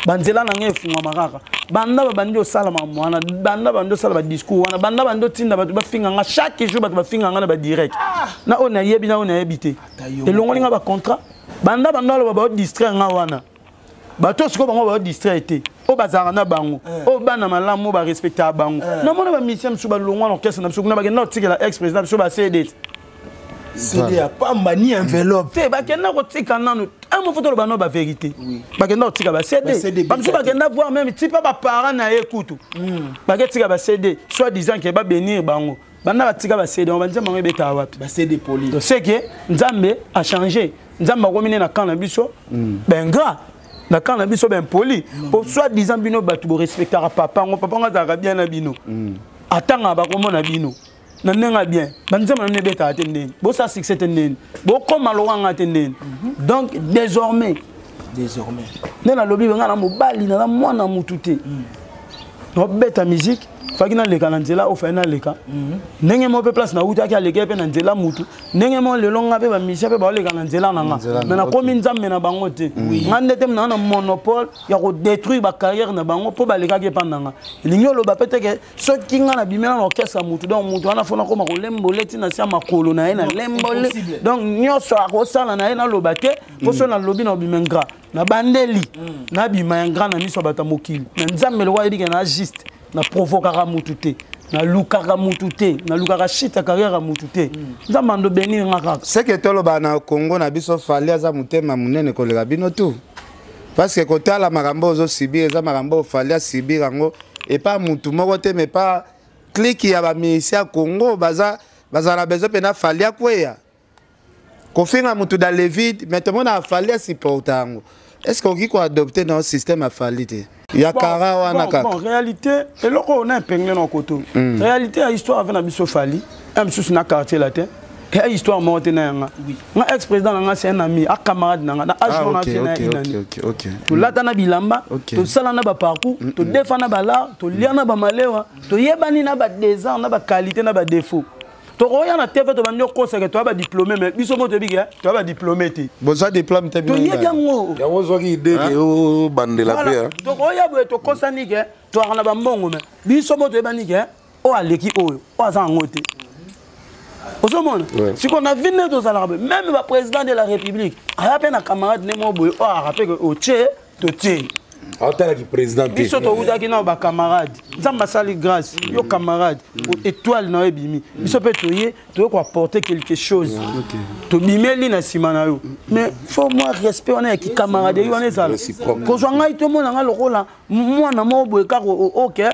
banzela na ngai efungwama kaka. Banda babandi osala makambo wana, banda bandi osala badiscours wana, banda bandi otinda bato bafinga nga chaque jour, bato bafinga nga na badirect, na oyo nayebi, na oyo nayebi te, elongoli nga bacontrat. Banda banda aloba, baodistraire nga wana. Bato sikoyo bango baodistraire te, oyo bazalaka na bango, oyo bana malamu, oyo barespectaka bango. Namona bamusicien mosusu balongwa na orchestre na biso kuna, bakenda kotikela ex président biso bacd. CD ya pamba ni enveloppe. Te, bakenda kotika nanu un mot, toloba no bavérité, bakenda kotika bacd. Bamosusu bakenda voir même tipa baparent na ye kutu, baketika bacd, soit disant ke babénir bango. Banda batika bacd, banzembo yango ebetaka wapi? Bacd poli. Donc c'est que Nzambe a changé, Nzambe akomi nde na camp na biso baingrat, na camp na biso baimpoli, po soit disant bino bato borespectaka papa yango, papa yango azalaka bien na bino, atangaka bakomona bino na ndenge ya bien, banzembo na bino ebetaka te ndeni, bosala succès te ndeni, bokóma lokanga te ndeni. Donc désormais, désormais, nde nalobi ngai na mobali, naza mwana mutu te, nabeta musique. Faki naleka na nzela oyo fai naleka ndenge moko mpe place nawutaki, aleki mpe na nzela mutu ndenge moko. Lelo nga mpe bamusicien mpe baoleka na nzela na nga, mais nakomi Nzambe na bango te. Nga nde te naa na monopole ya kodétruire bacarrière na bango mpo balekaki epa na nga. Elingi oloba mpe teke soki nga nabimela na orchestre ya mutu, donc mutu wana fo nakoma kolembole ntina sia makolo na ye na lembole. Donc nyonso akosala na ye, naloba te, mpo so nalobi na obima ingrat. Na bandeli nabima ingrat na miso ya bato ya mokili. Na Nzambe lokwa ayebi ke na juste, naprovokaka mutu te, nalukaka mutu te, nalukaka shit ya carrière ya mutu te. Nzambe ando bénir nga kaka. Seke toloba na Congo na biso, Fally aza motema monene koleka bino tu, parce que kotala makambo ozosibir, eza makambo oyo Fally asibir yango epa mutu moko te, mais pa clique ya bamusicien ya Congo baza bazala besoin mpena Fally akweya, kofinga mutu dans le vide. Mais tomona Fally asupporta yango. Est ce que okoki koadopte na système ya Fally te ya kara wana kaka? Bon, réalité, eloko oyo na épingle na koto, réalité ya histoire ave na biso, Fally un mosusu na Quartier Latin, eya histoire moko te na yanga. Nga ex président na nga, c'est un ami, a camarade na nga na âge wana, vie na inani, tolata na bilamba, tosala na baparcours, todefa na balar, tolia na bamalewa, toyebani na badésart, na baqualité, na badéfaut. Tokoya na TV, tobandi okosaka, toya badiplôme, mais biso mo toyebi ke toya badiplôme te. Bozwa diplôme te? Toyebi yango. Yango ozwaki idée ke obandela mpe. Tokoya boye, tokosani ke toyaka na bambongo, mais biso mo toyebani ke oyo aleki oyo, oyo aza yango te. Ozomona sikoyo na vie nde tozalaka boye. Même baprésident de la République aya mpe na camarade nde moko boye oyo arape ke otie totie. Aotalaki président te. Biso towutaki nao bacamarade. Nzambe asali grâce, yo camarade étoile na yo ebimi, biso mpe toye, toye koapporter quelque chose, tobimeli na nsima na yo. Mais faut mwa respect wana ya kicamaraderie wana ezala. Kozwa ngai, tomona ngai lokola mwana moko boye kaka oke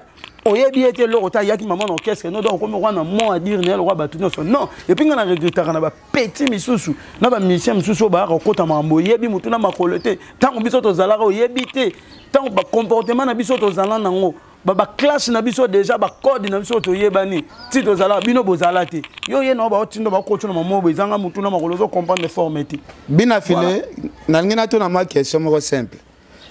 oyebi ye te, eloko te, ayaki mama na orchestre no. Donc okomi wana mot à dire na ye lokola bato nyonso, non. Et puis ngai na regrettaka na bapeti misusu, na bamusicien misusu oyo bayaka kokota makambo, oyebi motu na makolo te. Ntango biso tozalaka, oyebi te, ntango bacomportement na biso tozala nango, baclasse na biso déjà, bacode na biso toyebani ti tozalaka. Bino bozala te, yo ye na baotindo bakoti na mamo boye, ezanga motu na makolo, ozocomprendre forme te. Bina File, nalingi natuna mwa question moko simple.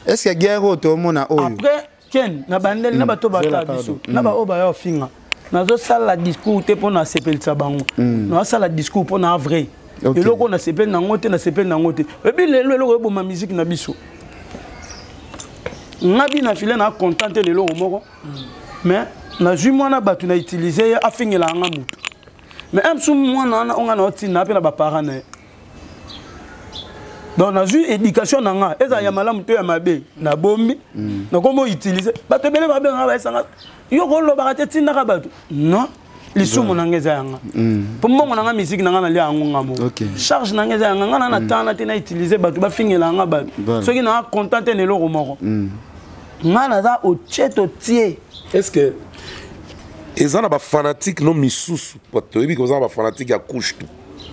Est ce que guerre oyo toomona oyo Après ken na bandeli na bato bata biso na baoyo baya ofinga, nazosala discours te mpo na sepelisa bango, nazosala discours mpo na vrai. Eloko oyo nasepeli nango te, nasepeli nango te. Oyebi lelo eloko eboma musique na biso, nga Bina File na content te leloko moko, mais nazwi mwana bato na utilize ye, afingela yanga motu. Mais un mwana wana onga na otinda mpe na baparent na ye. Donc nazwi éducation na nga, ezala ya malamu to ya mabe, nabombi, nakomi outilize. Bato ebele babengaka, bayesanga yo kolobaka te, tindaka bato. Non, lisumu na nga eza yanga, mpo mbongo na nga, musique na nga, nalia yango nga moko. Charge na nga eza yanga, nga na na tana te na utilize bato bafingela yanga bato. Soki naa content te na eloko moko, nga naza otie totie. Est ce que eza na bafanatique no misusu? Toyebi koza na bafanatique ya couche tout,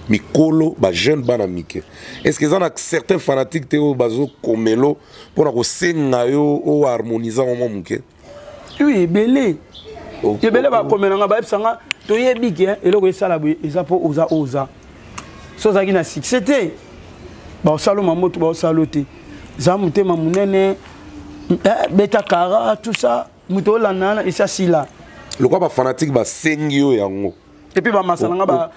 mikolo, bajeune, bana mike. Est ce que eza na certains fanatique te oyo bazokomelo mpona kosenga yo oyo harmonise yango mwa moke? Oui, ebele ebele bakomelanga, bayebisanga: toyebi ke eloko esala boye eza mpo oza oza so ozalaki na succès te, baosala mamoto, baosala te, za motema monene, beta kara, tout ça, moto olanda wana esi asila. Lokwa bafanatique basengi yo yango. Et puis bamasalanga,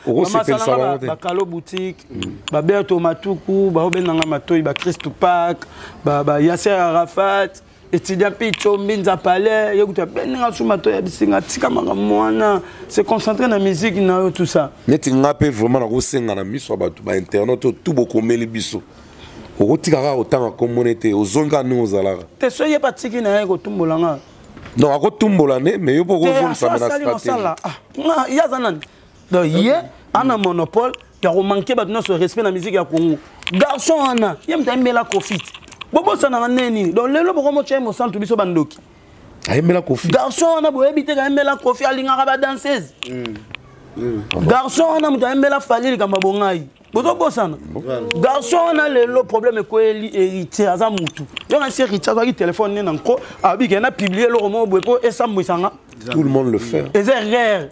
bakalo boutique, baberto matuku, baobendanga matoi, bachristu park, bayaser Arafat, étudiant picho mbinza palais, ye kutu abenga su matoi, abisinga: tika makambo wana, se concentre na musique na yo, tout ça. Neti nga mpe vraiment nakosenga na miso ya bato bainternet oyo tu bokomeli biso, okotika kaka kotanga komona te, ozongi kaka ndenge ozalaka. Te, so ye batiki na ye kotumbola nga. Non, akotumbola ne, mais yo mpo okozongisa na stratégie. Ye aza nani? Donc ye ana monopole ya komanke bato nyonso respect na musique ya Congo? Garçon wana, ye moto ayembela Kofi. Bobosanaka nde nini? Donc lelo bokomotya ye mosantu, biso bandoki. Ayembela Kofi? Garçon wana, boyebi te kayembela Kofi, alingaka badanseuse. Garçon wana, moto ayembela Fally likambo ya bongai, bozobosana. Garçon wana, lelo problème ekweyeli Héritier, aza mutu yo nasi. Héritier azwaki telefone nde na nko, abike na publie eloko moko boye mpo esambwisanga. Tout le monde le fait. Eza erreur.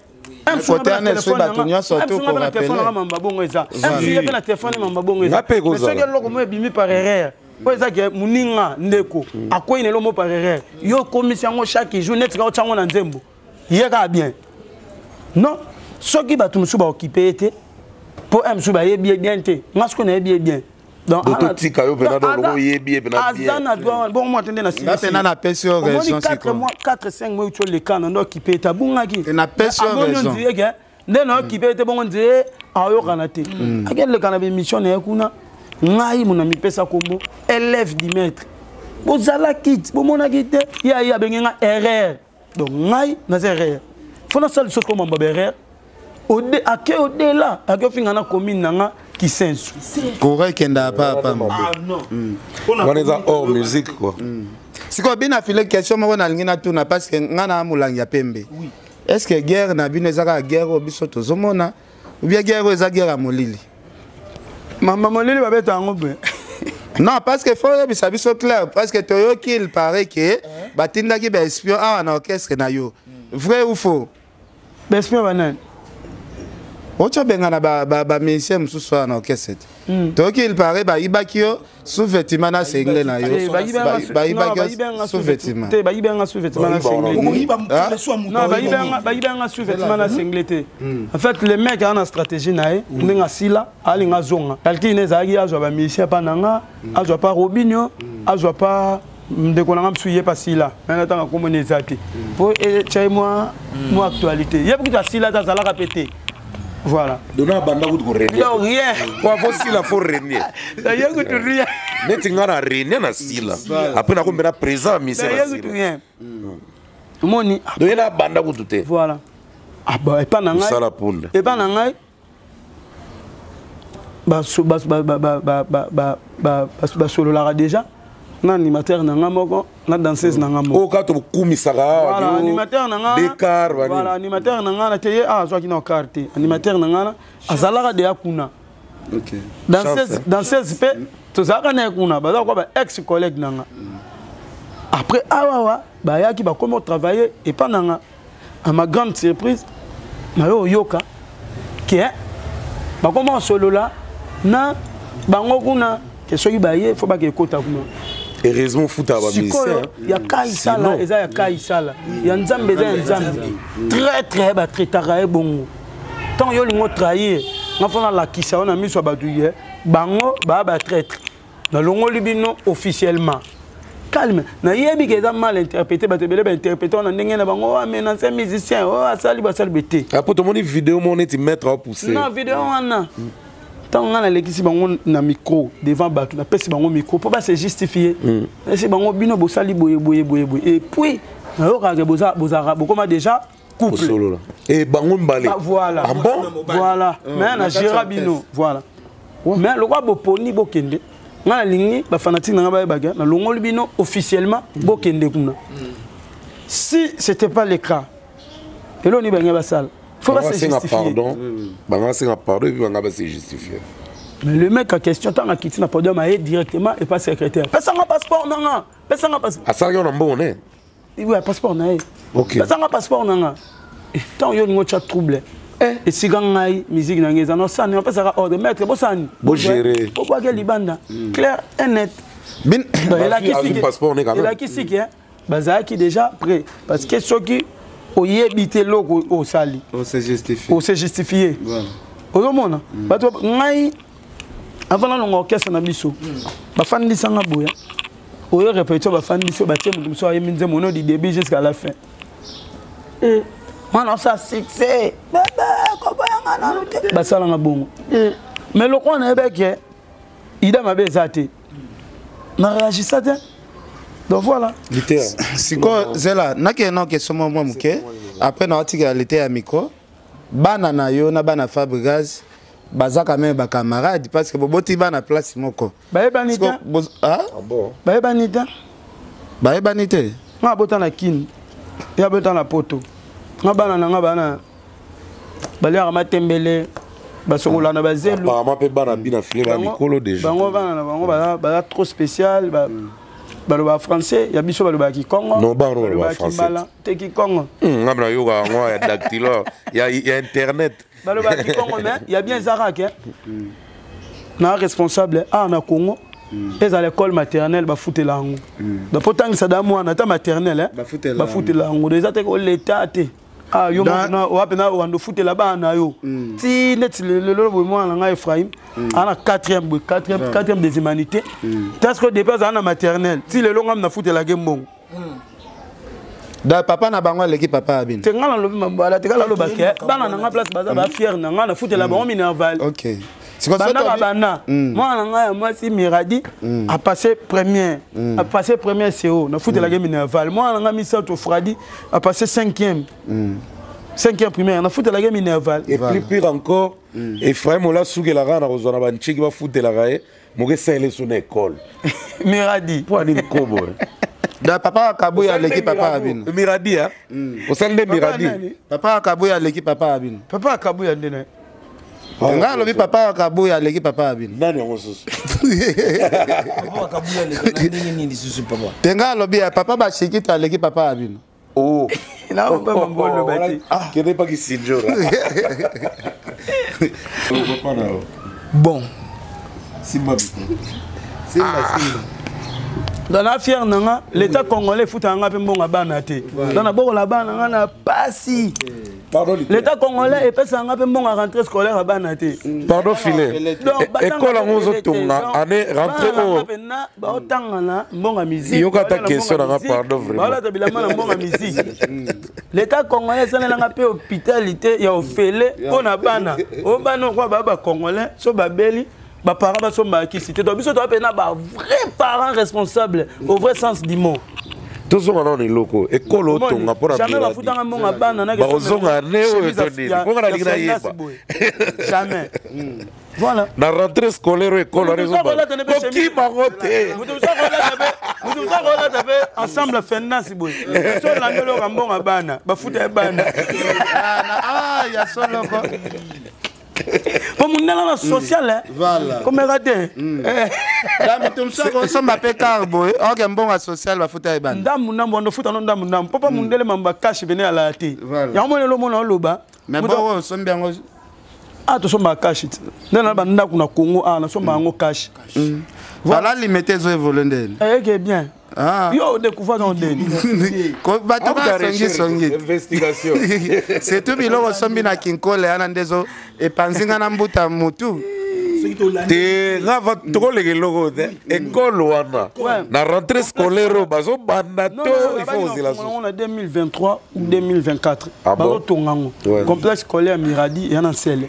Côté wana esoki bato nyonso to korappeler mamba bongo eza mpe na telefone, mamba bongo eza. Soki eloko moko ebimi par erreur, oyo eza ke moninga ndeko akwei na eloko moko par erreur, yo okomisi yango chaque jour neti kaka otya yango na nzembo, ye kaka bien. Non, soki bato mosusu baokipe ye te, mpo mosusu bayebi ye bien te, nga soki nayebi ye bien. Donc totika yo mpena, donc oyebi ye mpena. Aza na droit bongo mwa te nde. Na napesi yo raison. 4 mois, 4, 5 mois euti oleka na nde okipe ete abungaki. Napesi yo raison. Nde nde na okipe ete bongo nzeye aoyokana te, akeleka na bémission na ye kuna. Ngai mona mipesa kombo élève du maître, bozalaki ti bomonaki te, ye aye abenge nga erreur. Donc ngai naza erreur, fo nasala lisusu komamba baerreur. Ake au-delà, ake ofinga na commune na nga Kisensu. Courant ekendaka pa pamba. Wana eza hors musique quoi. Sikoyo Bina File, question moko nalingi natuna, parce que nga na molangi ya pembe. Est ce que guerre na bino eza kaka guerre oyo biso tozomona, ou bien guerre oyo eza guerre ya molili? Mama, molili babeta yango boye. Non, parce que faut oyebisa biso clair, parce que toyoki, il paraît que batindaki baespion awa na orchestre na yo. Vrai ou faux? Baespion banani? Oti obengana bamusicien mosusu wana na orchestre te. Toyoki il paraît bayibaki yo sous-vêtement na sengle na yo. Eh, Bayibaki yo sous-vêtement. Te, bayibi yanga sous-vêtement na sengle te. Okoyiba mokolo so ya moto. Non, bayibi yanga sous-vêtement na sengle te. En fait, le mec aza na stratégie na ye, ndenge asila alinga azonga. Calcul ne ezalaki azwa bamusicien mpa na nga, azwa pa Robinio, azwa pa ndeko na nga mosusu, ye pa sila me natanga komona eza te po etya ye mwa actualité. Ye kutu asila te, azalaka mpe te, voilà. Dona abanda kutu korenier. Donc rien. Po avo sila, fo renier. Donc, ye kutu rien. Neti nga na renier na sila, après nakomi na présent ya mise Donc, na ye kutu sila. rien, omoni. Donc ye na abanda kutu te. Voilà. Ah bah, epa na ngai Mosala punda. Epa na ngai baso- baso- ba- ba- ba- ba- ba- ba- ba- basololaka déjà na animateur na nga moko, na danseuse na nga moko. Oyo kaka tokumisaka. Voilà, animateur na nga. Dekar. Voilà, animateur na nga na te, ye ah, azwaki na car te. Animateur na nga na azalaka deya kuna. Danseuse, Chance, hein. danseuse mpe tozalaka na ye kuna, baza kwa ba ex collègue na nga. Après awawa bayaki, bakomi otravailler epa na nga. À ma grande surprise, nayo oyoka ke bakoma kosolola na bango kuna, ke soki baye, fo bake ekota kuna. Heureusement futaka Sikoyo bamusicien. ya kai sala eza ya kai sala, ya Nzambe eza ya Nzambe. Traître, batraitaka ye bongo. Ntango yo olingi otrahir nga, fo nalakisa yo na miso ya bato ye bango baya batraître. Nalongoli bino officiellement. Calme, nayebi ke eza mal interprété, bato ebele bainterprété wana ndenge na bango. Oyo amenace musicien oyo asali, basali be te. Apo tomoni video moko neti maître apousse. Non, video wana, ntango ngai nalekisi bango na micro devant bato, napesi bango micro mpo base justifie. Napesi bango: bino bosali boye boye boye boye, et puis nayokaka bozalaka, bokoma déjà couple. Kosolola e bango mibale. Bah, voilà. Ah bon? Voilà, mais na géra bino, voilà. Mais lokwa boponi bokende, ngai nalingi bafanatike na ngai bayebaka nalongoli bino officiellement, bokende kuna. Si c'était pas le cas, eloko nini bangai basala? Faut Bango base asenga justifier. pardon, bango asenga pardon et puis bango base justifier. Mais le mec en question, tant akiti na podium, aye directement et pas secrétaire. Pesanga passeport nanga. Pesanga passeport. Asalaki yo na mbongo ne? Oui, passeport na ye. Pesanga passeport nanga. Tant yo ningo tcha trouble. Esika ngai musique na ngai eza nosani, opesaka ordre maître bosani. Bogérer. Bobwake libanda. Clair et net. Bin Donc, Azwi passeport ne quand même. Elakisi ke bazalaki déjà prêt, parce que soki oyebi te eloko osali, On se justifie. Ose justifie. Ozomona bato ngai avant nalonga orchestre na biso, bafandisanga boya oyo répétition, bafandisi oyo batie moto mosusu ayembi nzembo no du début jusqu'à la fin. Mwana osa succès bebe koboyanga nanu te, basalanga bongo. Mais lokola nayebaki ida mabe eza te, na réagissa te. Donc voilà. Liteya. Sikoyo zela, nakende na question mwa mwa moke, après naotikela lite ya micro. Bana na yo na bana Fabrigas baza quand même bacamarade, parce que boboti bana place moko. Bayebani te. Ah? Bon. Bayebani te. Bayebani te. Nga abota na Kini, ye abota na Poto. Nga bana na nga bana baliaka matembele, basokola na bazelu. Apparemment mpe bana bina file ba mikolo déjà. Bango bana na bango baza trop spécial. Balobaka français, ya biso balobaka kikongo. Non, bango balobaka français. Kimbala te, kikongo. Nga na yoka yango ya dactylo ya internet. Balobaka kikongo, mais ya bien ezalaka ke na responsable a na Congo, ezala école maternelle, bafutela yango. Donc po tangisa da mwana ata maternelle, eh, Bafutela. Bafutela yango. Donc eza te ko leta te. Ah, yo moko wapi na wando futela bana na yo ti neti lelo boye. Mwana na ngai Ephraim aza na 4e boye, 4e, 4e des humanités. Parce que depuis azala na maternelle ti lelo, ngam nafutelaki mbongo. Da papa na bango aleki papa ya bino? Te, ngai nalobi mambala te, kala alobaki bana na ngai place baza bafiere na ngai, nafutela bango minerval. Ok. Sikoyo Banda babanda, mwana na ngai ya mwasi Miradi apasse première, apasse première CO, nafutelaki minerval. Mwana na ngai misato Fradi apasse cinquième, cinquième primaire, nafutelaki minerval. Et plus pire encore, Ephraim ola asukelaka na kozwa na bancheki bafutelaka ye moke esalele so na école. Miradi. Mpo anini kobo? Da papa ya Kabuya aleki papa ya bino? Miradi a osali nde Miradi. Nani? Papa ya Kabuya aleki papa ya bino? Papa Akabuya nde na ye. Ngai alobi papa ya Kabuya aleki papa ya bino. Nani yango susu? Papa Akabuya aleka na ndenge nini lisusu, papa? Te, ngai alobi ya papa Bashikita aleki papa ya bino. Oh. Naomba mambo oloba te. Kende paki sinjora. Bon. Simba. Simba, simba. Donc na fier na nga, l'état congolais futa nga pe mbongo bana te. Donc na bokola bana nga na pasi. Pardon, l'état congolais epesa nga pe mbongo rentrée scolaire bana te. Pardon filet. École yango ozotonga année rentrée oyo. Baotanga na mbongo musique. Yoka ta question na nga, pardon vraiment. Baolata bilamba na mbongo musique. L'état congolais esalelanga mpe hôpital te ya ofele mpo na bana. Oyo bana okwa ba ba congolais so babeli baparent basombaka kisi te. Donc biso toza mpe na ba vrai parent responsable au vrai sens du mot. Tozonga nano eloko ekolo otonga mpona jamais bafutanga mbongo bana. Bakozonga ne oyo to nini mponga nalingi nayeba. Jamais, voilà. Na rentrée scolaire oyo ekolo wana ezokokima ngo te. Moto mosusu akolata mpe ensemble finance boye, so olandi oloka mbongo bana bafuta ya bana. Ya soloko. Po mondele na social komeka te. Moto mosusu akosomba mpe car boye, oke mbongo ya social bafuta ye bana. Ndambu ndambu wana ofuta no ndambu ndambu mpo pa mondele mambo bakashe pene alaya te. Yango moni elomona oloba. Mais bongo osombi yango? Ah, tosombaka cash te. Nde na bandako na Congo, ah, nasomba yango cash. Voilà, limete ezo évolue ndeni. Eke bien. Yo odécouvrir dans ndeni. Bato basongisongi. Investigation. Surtout biloko osombi na Kinkole wana nde ezo epanzi nga na mbuta mutu. Te, nga va tokoleka eloko te. Ekole wana na rentrée scolaire oyo bazobanda to il faut kozela susu na 2023 ou 2024 bazotonga yango, complexe scolaire Miradi ya na Nsele.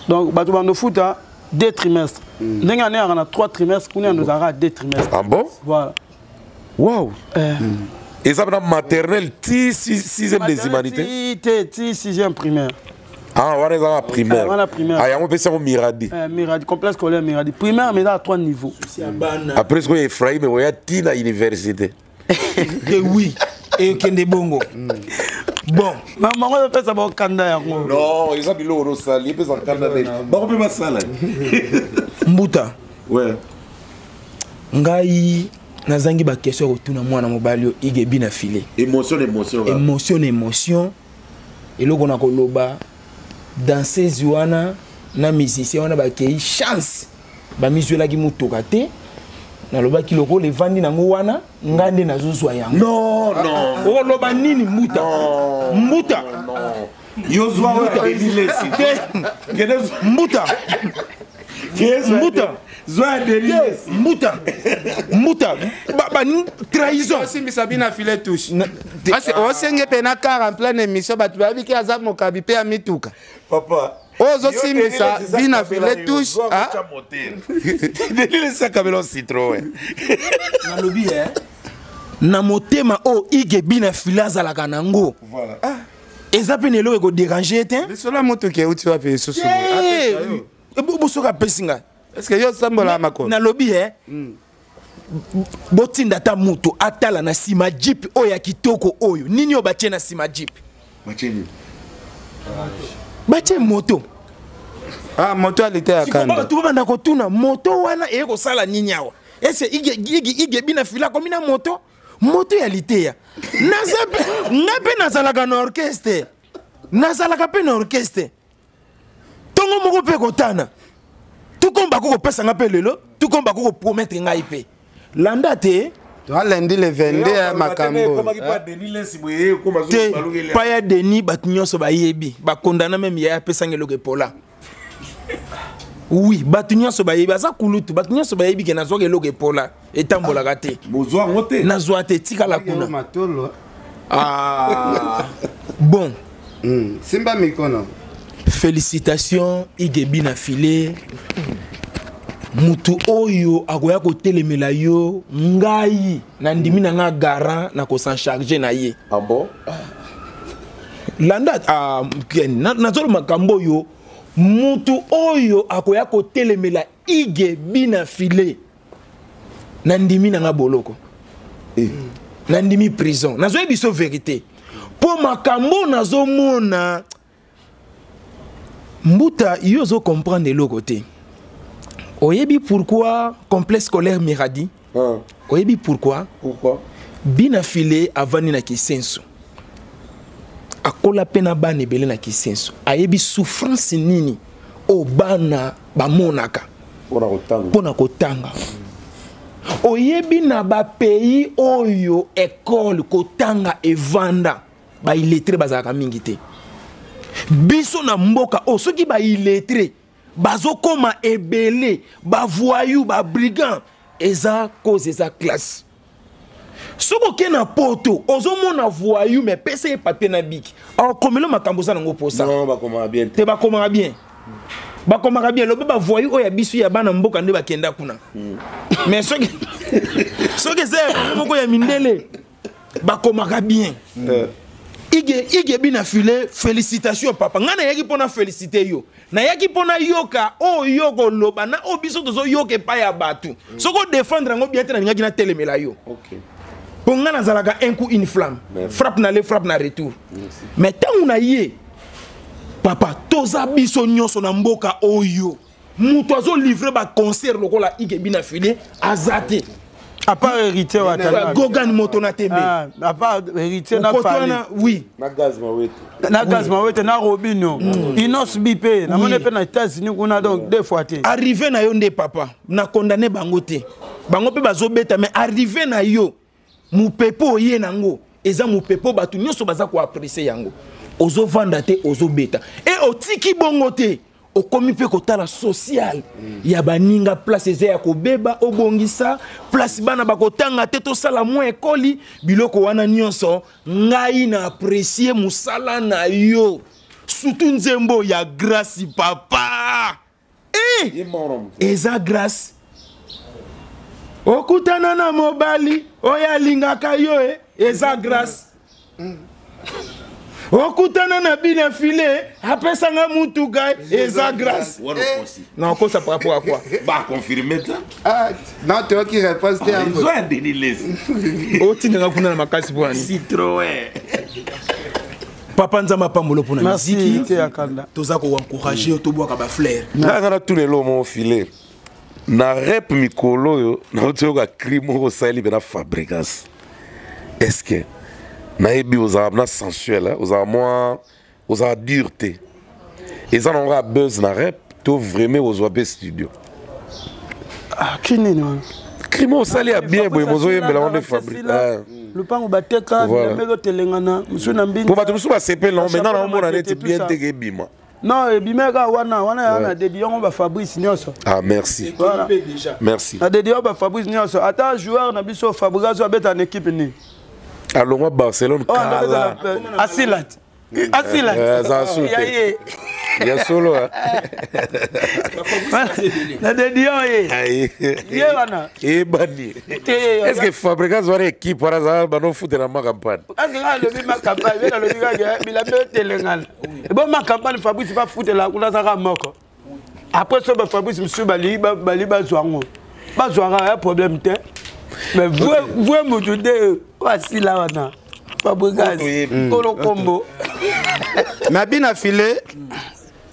Donc bato bandofuta deux trimestres, ndenge ane yaka na trois trimestres, kuna yando ezalaka deux trimestres. Ah bon? Voilà. Wow, eza mpena maternelle ti sixième des humanités? Te, ti sixième primaire. Ah, wana ezaka primaire. Wana primaire. Ah, yango mpesi yango Miradi. Miradi, complexe scolaire Miradi primaire, mais eza à trois niveaux. Après sikoyo Ephraim oya ti na université. Oui, ekende bongo. Bon. Mamango ezopesa bakanda yango. Non, eza biloko nosali epesa kanda te, bango mpe basala. Mbuta. Ouais. Ngai nazangi baquestion ya kotuna mwana mobali oyo Igebi na file. Émotion, émotion. Émotion na émotion. Eloko na koloba, danseuse wana na musicien wana bakei chance, bamizwelaki motoka te. Nalobaki lokola evandi nango wana, nga nde nazozwa yango. Non, non. Okoloba nini, mbuta? Mbuta. Yo zwa oyo elilesi. Mbuta, mbuta. Zwa delilesi. Mbuta, mbuta, ba trahison. Osimbisa bino filet touche parce osenge mpe na car en pleine émission, bato bayebi ke aza mokabi mpe ya mituka. Papa. Oyo ozosimbisa bina filet touche. Delilesi akabela Citroën. Nalobi na motema oyo Ige bina file azalaka nango, eza mpe na eloko ekodéranger te. Lisolo ya motuka euti wapi lisusu? Bosoki apesi ngai. Est-ce yo osambola makolo? Nalobi botinda ata moto atala na nsima jeep oyo ya kitoko oyo, nini oyo batie na nsima jeep? Batie moto. Ah, moto alite ya kanda. Bato babanda kotuna moto wana eye kosala nini awa. Ese Ige bina fila komi na moto, moto ya liteya. Naza nga mpe nazalaka na orchestre, nazalaka mpe na orchestre. Ntongo moko mpe kotana tukomba kokopesa nga mpe lelo, tukomba kokopromettre ngai mpe landa te. Toalendi le 22 ya makambo. Te, pa ya Denis, bato nyonso bayebi bakondana meme ye apesanga eloko epola. Oui, bato nyonso bayebi aza kulutu, bato nyonso bayebi ke nazwaka eloko epola, etambolaka te. Bozwa yango te? Nazwa te, tikala kuna. Ah, bon. Simba mikono. Félicitations Igebi na file. Mutu oyo akoya kotelemela yo, ngai na ndimi na nga garant na kosan charge na ye. Ah bon? Landa, ah, nazolo makambo oyo. Mutu oyo akoya kotelemela Ige bina file, na ndimi na nga boloko, na ndimi prison. Nazoyebi biso vérité mpo makambo nazomona. Mbuta, yo ozocomprendre eloko te. Oyebi pourquoi complexe scolaire Miradi? Ah. Oyebi pourquoi? Pourquoi? Bina file avandi na Kisenso. Akola mpe na bana ebele na Kisenso, ayebi souffrance nini oyo bana bamonaka mpo na kotanga. Oyebi na bapays oyo ekole kotanga evanda, baillettré bazalaka mingi te. Biso na mboka oyo, soki baillettré bazokoma ebele, bavoyou, babrigand, eza cause eza classe. Soki okei na Poto, ozomona voyou, mais pesa ye papier na bic, akomela makambo oza nango posa. Te, bakomaka bien, bakomaka bien. Loba bavoyou oyo ya biso ya bana mboka nde bakenda kuna, mais soki eza ya bango moko ya mindele, bakomaka bien. Ige Ige Bina File, félicitation papa. Ngai nayaki mpona félicité yo, nayaki mpona yoka oyo koloba na oyo biso tozoyoka epai ya bato. Soki odéfendre yango bien te, nalingaki natelemela yo, mpo ngai nazalaka un coup une flamme. Frappe na le frappe na retour. Mais ntango na ye papa, toza biso nyonso na mboka oyo, moto azolivre baconcert lokola Ige Bina File aza te. À part Héritier Watanabe. Gogan moto na tembe. Ah, à part Héritier na Fally. Oui. Na Gaz Mawete. Na Gaz Mawete, na Robino. Inos BP, na mone pe na États-Unis kuna, donc deux fois te. Arrivé na yo nde papa, na condamné bango te. Bango pe bazobeta, mais arrivé na yo, mupepo oye nango, eza mupepo bato nyonso baza ko apprécier yango. Ozovanda te, ozobeta. Et otiki bongo te. Okomi mpe kotala social ya baninga, place eza ya kobeba, obongisa place, bana bakotanga te, tosala mwa ekoli, biloko wana nyonso. Ngai na apprécie mosala na yo, surtout nzembo ya Grâce papa. Eh! Eza grâce okutana na mobali oyo alingaka yo e, eza grâce okutana na Bina File, apesanga mutuka, eza grâce. Na okosa par rapport à quoi? Baconfirme te. Ah, non, toyoki réponse te yango. Ezo ya Denis Lesi. Otindanga kuna na makasi bwani. Citroën. Papa, Nzambe apambolo mpona Merci. miziki. Te akanda. Toza koencourage yo, tobwaka bafleur. Nanga na tuna elo mo file na rep mikolo oyo nauti oyoka cri moko osali mpe na Fabregas. Est ce que nayebi ozala na sensuel, ozala mwa, ozala dur te, eza nango ya buzz na rep to vraiment ozwa mpe studio? Ah, cri nini wana? Cri moko osali ya bien boye, bozoyembela ngo nde Fabri. Lupango bateka, bilamba ezotelengana, mosusu na mbini. Po bato mosusu basepeli nango, maintenant naomona neti bien teke ebima. Non, ebima kaka wana wana ya na dedi yango bafabrice nyonso. Ah, merci. Voilà. Merci. Na dedi yango bafabrice nyonso, ata joueur na biso Fabregas oyo abeta na équipe nini? Alongwa Barcelone kala. Asilat, asilat. Aza su te ya solo. Na dedi yo ye ye wana. Eyebani. Est ce que Fabregas wana équipe wana aza banofutela ma campagne? Parce que alobi ma campagne, be nalobi kaka bilamba etelengana ebo ma campagne. Fabrice bafutela kuna, azaka moko. Après so bafabrice mosusu bali bazwa yango, bazwaka ya problème te, mais vrai motu nde oyo asila wana, Fabregas kolo kombo. Mais Bina File,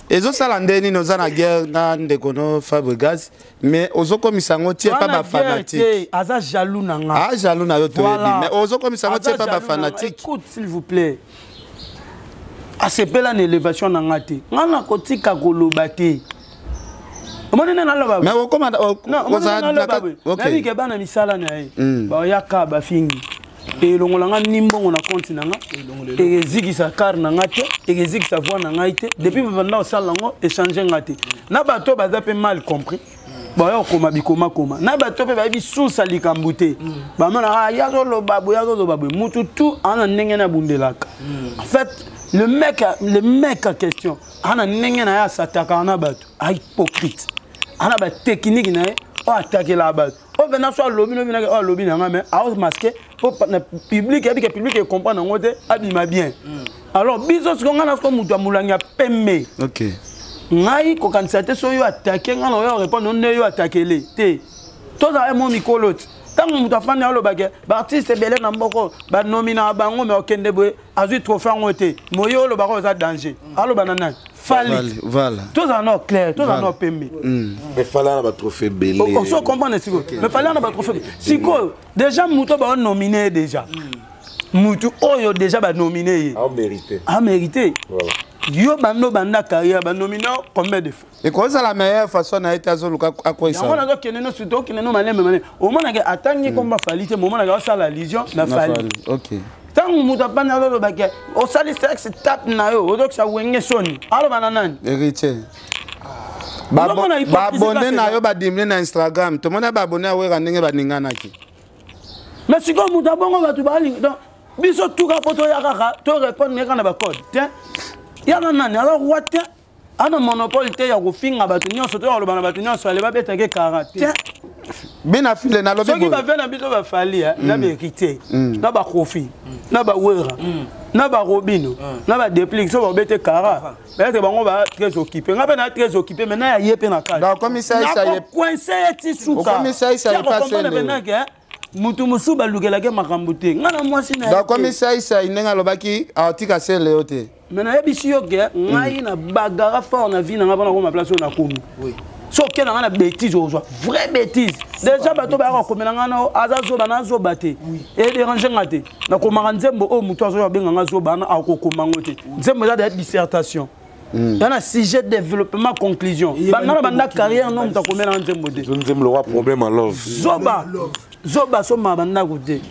ezosala nde nini? Oza na guerre na ndeko no Fabregas, mais ozokomisa yango tie pa bafanatique. Aza jaloux na nga. Ah, jaloux na yo toyebi, mais ozokomisa yango tie pa bafanatique. Écoute, s'il vous plaît, asepela na élévation na nga te. Nga na kotika koloba te. Omoni nde naloba. Mais okoma nayebi ke bana misala na ye bayaka bafingi, elongola nga ni mbongo na compte na nga, ekezikisa car na nga te, ekezikisa voix na ngai te. Depuis banda kosala yango, échange nga te na bato baza mpe mal compris, baya kokoma bikomakoma na bato mpe bayebi susa likambo te. Bamona ya azoloba boye, azoloba boye. Mutu tu aa na ndenge na abundelaka. En fait, le mec en question aa na ndenge na ye asatakaka na bato, ahypocrite, aa na batechnique na ye oyo atakelaka bato, oyo mpena so alobi nobinaki oyo alobi na nga, mais aomasque mpo na public, yebi ke public ecomprendre yango te, abima bien. Alors biso siko, ngai na siko moto ya molangi ya pembe. Ngai kokanisa te so oyo atake ngai na oyo répondre nde yo atakele te. Tozala mo mikolo ti ntango moto afandi alobake baartiste ebele na mboko banominaka bango, mais okende boye azwi trophée yango te. Moye olobaka oza danger, aloba na nani? Fally. Tozala no clair, tozala no pembe. Mais Fally na batrophée ebele. Oso comprendre sikoyo, mais Fally na batrophée sikoyo déjà, moto baonomine déjà. Mutu oyo déjà ba nominé ye. A mérité. A mérité. Voilà. Yo bando banda carrière ba nominé combien de fois? Ekozala meilleure façon na ye te azoluka akweyisa. Yango nazokende no surtout okende no malembe malembe. Omonaka atangi komba Fally te, omonaka osala allusion na Fally. Ok. Ntango moto apandi azoloba ke osali sexe tape na yo ozokisa wenge soni, aloba na nani? Héritier. Baabonné na yo badimine na Instagram, tomoni baabonné ya Wera ndenge baninganaki. Mais sikoyo moto abongo bato balingi donc biso tuka mpo toya kaka to répondre kaka na bacode te. Yana nani aza roi te, ana monopole te ya kofinga bato nyonso to ya koloba na bato nyonso ale babetake kara te. Bina file nalobi soki bavie na biso bafali na bahéritier, na bakofi, na bawera, na barobino, na badeplique, so babete kara peut-être bango ba très occupé, nga mpe na très occupé, mais na ya ye mpe na kati nakocoince ye ti suka mutu mosusu balukelaki makambo te, nga na mwasi na ye. Komisaisai ndenge alobaki atika sele yo te. Mais nayebisi yo ke ngai na bagara fort na vie na ngai mpona koma place oyo nakomi. So okende nga na bétise, ozwa vraie bétise. Déjà bato bayaka kokomela ngai na aza zoba na zoba te, edérange nga te. Nakomaka nzembo oyo moto azoyo abenga nga zoba wana akokoma ngo te. Nzembo eza deya dissertation ya na sujet, développement, conclusion. Banda na banda carrière no moto akomelanga nzembo te. Nzembo lokwa problème à love. Zoba zoba asomaka bandako te.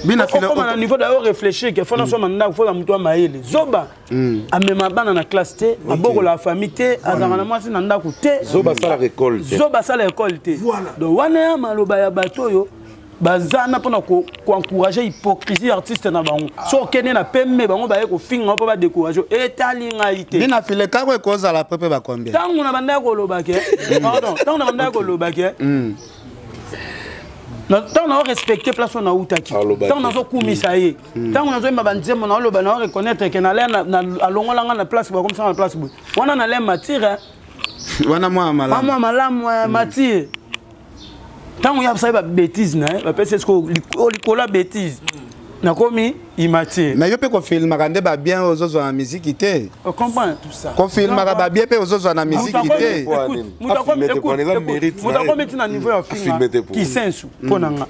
Okoma na niveau dayo réfléchir ke fona asomba ndako, fona moto ya mayele. Zoba amema bana na classe te, abokola famille te, azalaka na mwasi na ndako te. Zoba asalaka école te. Zoba asala école te. Donc wana ya maloba ya bato oyo baza na mpona koencourage hypocrisie artiste na bango. So okende na pembe, bango baye kofinga mpo badécourage, etali ngai te. Bina file kako ekozala pepe bacombien? Ntango na bandaki koloba ke, pardon, ntango na bandaki koloba ke, ntango nao respecte place oyo nautaki, ntango nazokumisa ye, ntango nazoyemba banzembo, naoloba nao reconnaître ke alongolanga na place bakomisanga na place boye wana, nale matire. Wana mwa malamu. Mwa malamu matire. Ntango ya basali babétise na ye, bapesi esiko likolo ya bétise, nakomi immature. Mais yo mpe kofilmaka nde babien oyo ozozwa na miziki te. Ocomprendre? Kofilmaka babien mpe ozozwa na miziki te. Moto akomi ntina niveau ya finga Kisensu mpo na nga.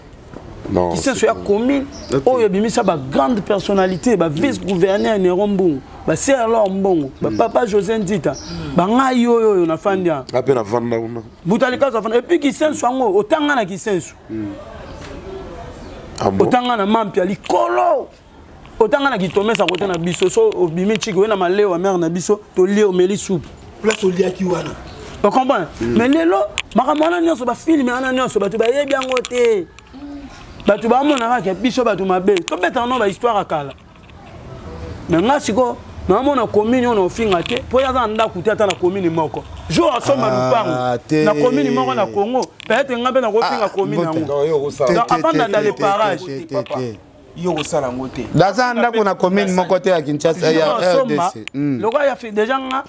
Kisensu ya commune oyo ebimisa bagrande personnalité, bavice gouverneur Nero Mbungu, baserlor Mbongo, bapapa José Ndita, bangai oyo oyo nafandi awa. Mpe navanda kuna. Moto alikaso afanda. Et puis Kisensu yango, otanga na Kisensu, otanga na Mampia likolo, otanga na Kitomesa kote na biso. So obimi chiki oye na malewa mare na biso, tolie, omeli supu. Place oliaki wana. Ocomprendre? Mais lelo makambo wana nyonso, bafilme wana nyonso, bato bayebi yango te. Bato bamona kaka biso bato mabe, tobetaka no bahistoire ya kala. Mais nga sikoyo naomona commune oyo na ofinga te mpo ye aza na ndako te, ata na commune moko. Jour asomba lupango na commune moko na Congo, peut-être nga mpe nakofinga commune yango. Donc afanda dans les parages. Yo kosala yango te. Naza ndako na commune moko te ya Kinshasa, ya RDC. Lokola ya déjà nga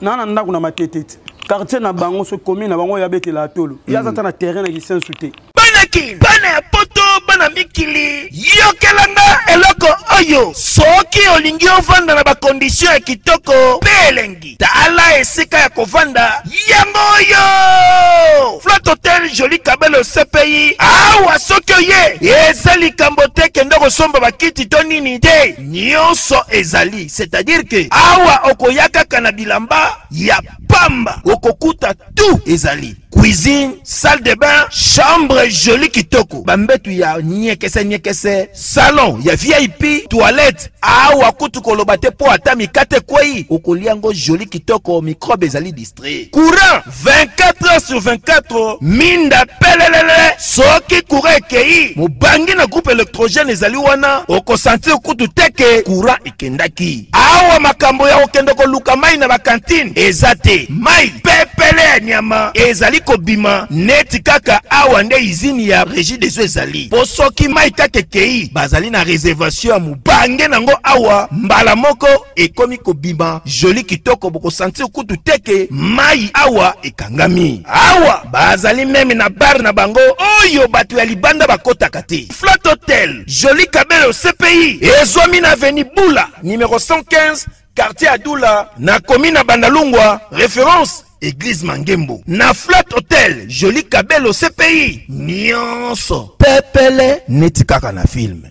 naa na ndako na Matete te, quartier na bango, so commune na bango oyo abetela atolo, ye aza ata na terrain na Kisensu te. Bana Kin, bana ya Poto, bana mikili, yokelanga eloko oyo. Soki olingi ovanda na bacondition ya kitoko mpe elengi, tala esika ya kovanda yango oyo: Flat Hotel Joli Kabelo CPI. Awa soki oye, eza likambo te kende kosomba bakiti to nini te, nyonso ezali. C'est-à-dire ke awa okoya kaka na bilamba ya pamba, okokuta tout ezali: cuisine, salle de bain, chambre jolie kitoko, bambetu ya nyekese nyekese, salon ya VIP, toilette. Awa kutu koloba te, mpo ata mikate ekwei, okolia yango joli kitoko, microbe ezali distrait. Courant 24 heures sur 24, minda pelelele. Soki courant ekei, mobangi na groupe électrogène ezali wana, okosentir kutu te ke courant ekendaki. Awa makambo ya kokende koluka mai na bakantine eza te, mai pepele ya nyama ezali kobima neti kaka awa nde izini ya Régie des eaux ezali. Mpo soki mai kaka ekei, bazali na réservation ya mobange nango awa, mbala moko ekomi kobima joli kitoko, bokosentir kutu te ke mai awa ekangami. Awa bazali meme na bar na bango oyo bato ya libanda bakotaka te. Flat Hotel Joli Kabelo CPI ezwami na avenue Bula numéro 115, quartier Adula, na commune na Bandalungwa, référence église Mangembo. Na Flat Hotel Joli Kabelo CPI, nyonso pepele neti kaka na film.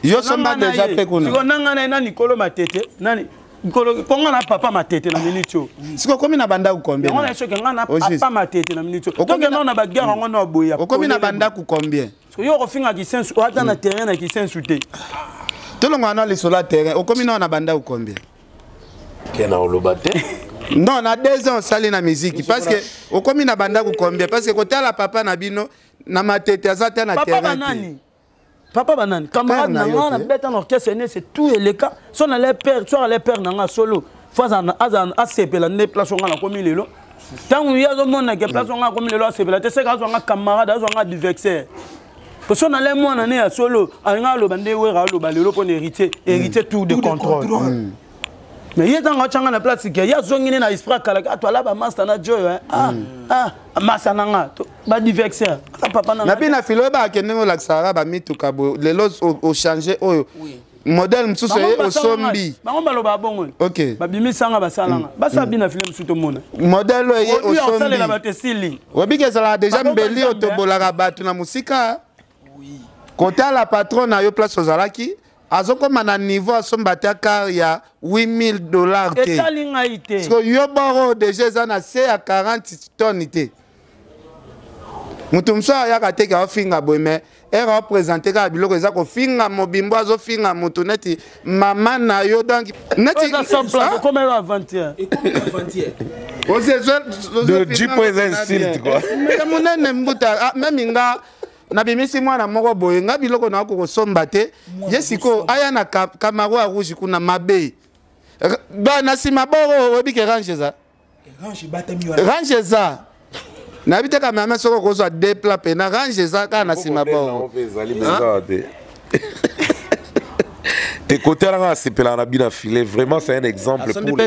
Yo somba déjà pe kuna. Siko nanga na nani kolo matete nani kolo konga na papa matete na minute oyo. Siko komi na bandako combien? Yango na soki nga na papa matete na minute oyo. Toke na ba guerre yango na boya. Okomi na bandako combien? Siko yo kofinga kisensu ata na terrain na kisensu te. Tolongwa na lisolo ya terrain okomi na bandako combien? Kena oloba te. Non, na deux ans osali na musique parce que okomi na bandako combien? Parce que kotala papa na bino na matete aza te na terrain te. Papa banani camarade na nga na beta na orchestre ne c'est tout eleka so na le père so le père na nga solo fo azana azana asepela nde place nga na komi lelo ntango ye azomona ke place nga akomi lelo asepela te seke azwa nga camarade azwa nga adversaire po so na le mwana ne ya solo alinga aloba nde wera aloba lelo mpo na héritier héritier tour de contrôle mm. Mais ye ntango atyanga na place ke ye azongi ne na esprit akalaka ato ala bamasta na joyo ah, mm. ah, masa na nga badiversaire aza papa na na bino filo oyebaka ke ndenge olakisaka bamituka boye lelo ochange oyo modèle mosusu eye osombi bango baloba bongo ok babimisanga basalanga mm. basala mm. bina file mosusu tomona modèle oyo eye osombi bato esili obiki ezalaka deja mbeli otobolaka bato na mosika kotala patron na yo place ozalaki azokoma na niveau asomba ata car ya 8000 dollars te etali ngai te siko yo boro deja eza na se ya 40 tonne te moto mosusu ayaka te ke aofinga boye mais ere aopresente kaka biloko eza kofinga mobimbo azofinga moto neti mama na yo donc neti jipo eza insulte quoi monene mbuta meme nga nabimisi mwana moko boye nga biloko na kosomba te ye sikoyo aya na camaro ya rouge kuna mabe ba na nsima boro oyebi ke range eza range eza nayebi te kameme soki okozwa de pla pena range eza kaka na nsima boro te kote wana nga asepelaka na bina filet vraiment c'est un exemple pour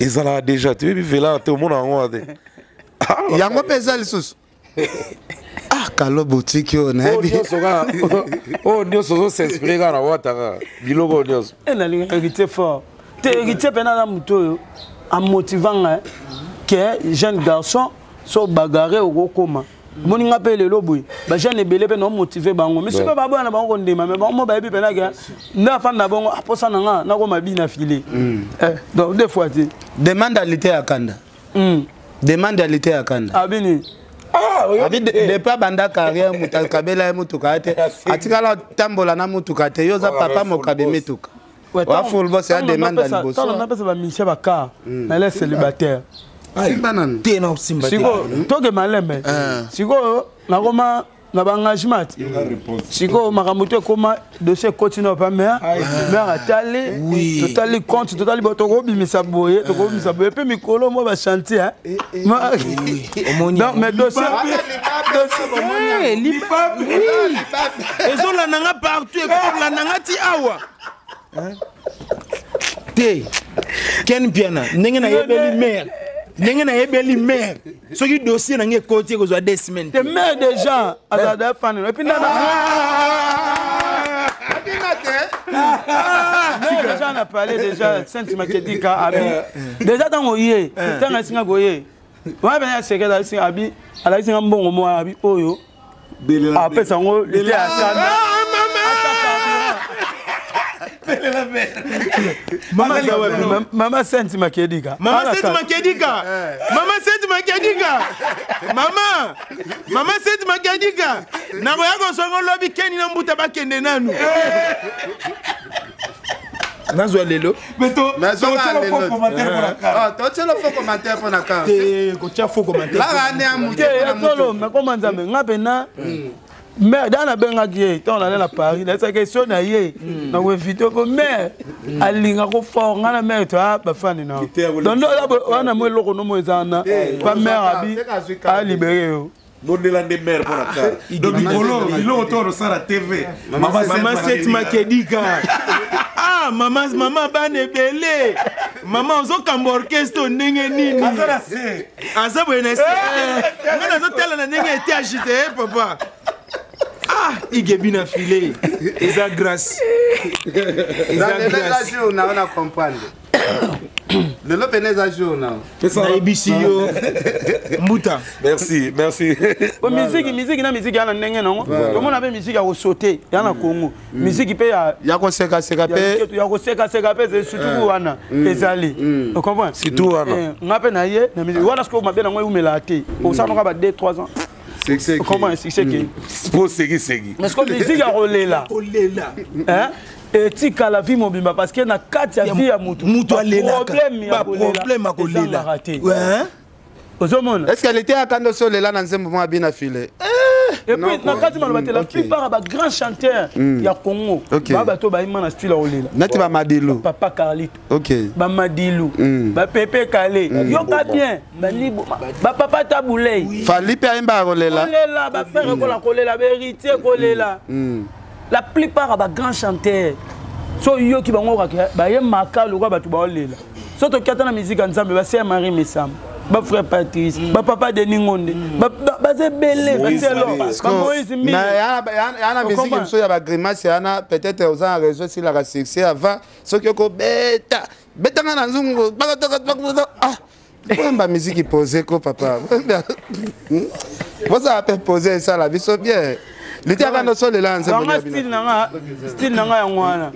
ezalaka déjà toyebi vela te omona yango te yango mpe eza lisusu ah kalo boutique oyo nayebi oyo nyonso ozosinspire kaka na wata kaka biloko oyo nyonso eh, nalinga héritier fort te héritier mpena aza moto oyo amotiva ngai ke jeune garçon so bagare okokoma omoni nga mpe lelo boye bajeune ebele mpe naomotive bango misu mpe baboya na bango kondima me bango mo bayebi mpena ke nde afanda bongo aposa na nga nakoma bina file mm. eh, donc deux fois te demande alite ya kanda mm. Demande ya lite ya kanda. Abini. Ah, abi depuis abanda carrière moto akabela ye motuka te atikala otambola na motuka te yo oza papa mokabi mituka wa full boss ya demande ya liboso napesa bamisie bakar hmm. na le célibataire simba nanu te na osimba te sikoyo toke malembe eh. sikoyo nakoma na baengagement te sikoyo makambo to ekoma dossier ekoti na pa mare mare atali totali compte totali bo tokobimisa boye tokobimisa boye mpe mikolo mwa bachantier eh, eh, donc mais dossier ezolanda nga partout ekolanda nga ti awa te ken piana ndenge nayebeli mare ndenge nayebeli mare soki dossier na ngai ekoti ekozwa deux semaines te mare déjà azala da fan et puis nana déjà on a parlé déjà sainte makedika abi déjà ntango ye ntango asinga koye wana pene ya sekete alakisi abi alakisi nga mbongo moko abi oyo apesa yango lite ya kanda mama senti makedika mama senti makedika eh. mama senti makedika mama mama senti makedika nakoya kozwa lobi keni na mbuta bakende nanu eh. nazwa lelo totyela fo commentaire mpo na te kotya fo commentaire nakoma nzambe nga mpena mare da nabengaki ye ntango nale na paris nayesaki eso na ye hmm. nakoinvite po mare hmm. alinga ko fort nga na mare to a bafani na donc nde wana mo eloko nomo eza wana pa mare abi alibere yo bondela nde mare mpo na kar donc mikolo biloko to osala tv mama set makedika ah mama mama bana ebele mama ozokamba orchestre ndenge nini aza boye na se eh. nga nazotala na ndenge ete agite eh, papa ah igebi na file eza grâce eza grâce na comprendre Lelo pene eza jour na. Nayebisi yo mbuta. Merci, merci. Po musique, musique na musique ya na ndenge nango. Tomona pe musique ya kosote ya na Congo. Musique pe ya ya koseka seka pe ya koseka seka pe surtout wana ezali. O comprend? Surtout wana. Nga pe na ye na musique wana siko mabe nango eumela te. Osala ba 2 3 ans. Succès. Comment succès qui? Po segi segi. Mais siko musique ya kolela. Kolela. Hein? Etikala vie mobimba parce que na kati ya vie ya mutu mutu alelaka problème ya problème ya kolela te ozomona. Est-ce qu'elle était akando so lela na nzembo mwa bina file? Et puis na kati maloba te, la plupart ya ba grands chanteurs ya Congo ba bato bayima na style ya kolela. Neti ba Madilu. Papa Carlito. Ba Madilu, ba Pepe Kale. Yoka bien, ba Libo, ba Papa Taboulay. Fally pe ayemba ya kolela. Kolela, ba frère kola kolela, ba héritier kolela. La plupart ya ba grands chanteurs so yoki bango kaka bayemaka lokola bato baolela. So toki ata na musique ya Nzambe, ba sœur Marie Mesam, ba frère Patrice, ba papa Denis Ngonde, baza ebele, ba sœur ba Moïse Mbiye. Mais ya na musique mosusu ya ba grimace yana, peut-être oza na réseau esilaka succès avant soki okobeta betanga na nzungu ah boyemba musique posé ko papa bozala mpe posé esala biso bien. Litiaka ndosolela nzembo. Nga style na nga, style na nga yango wana.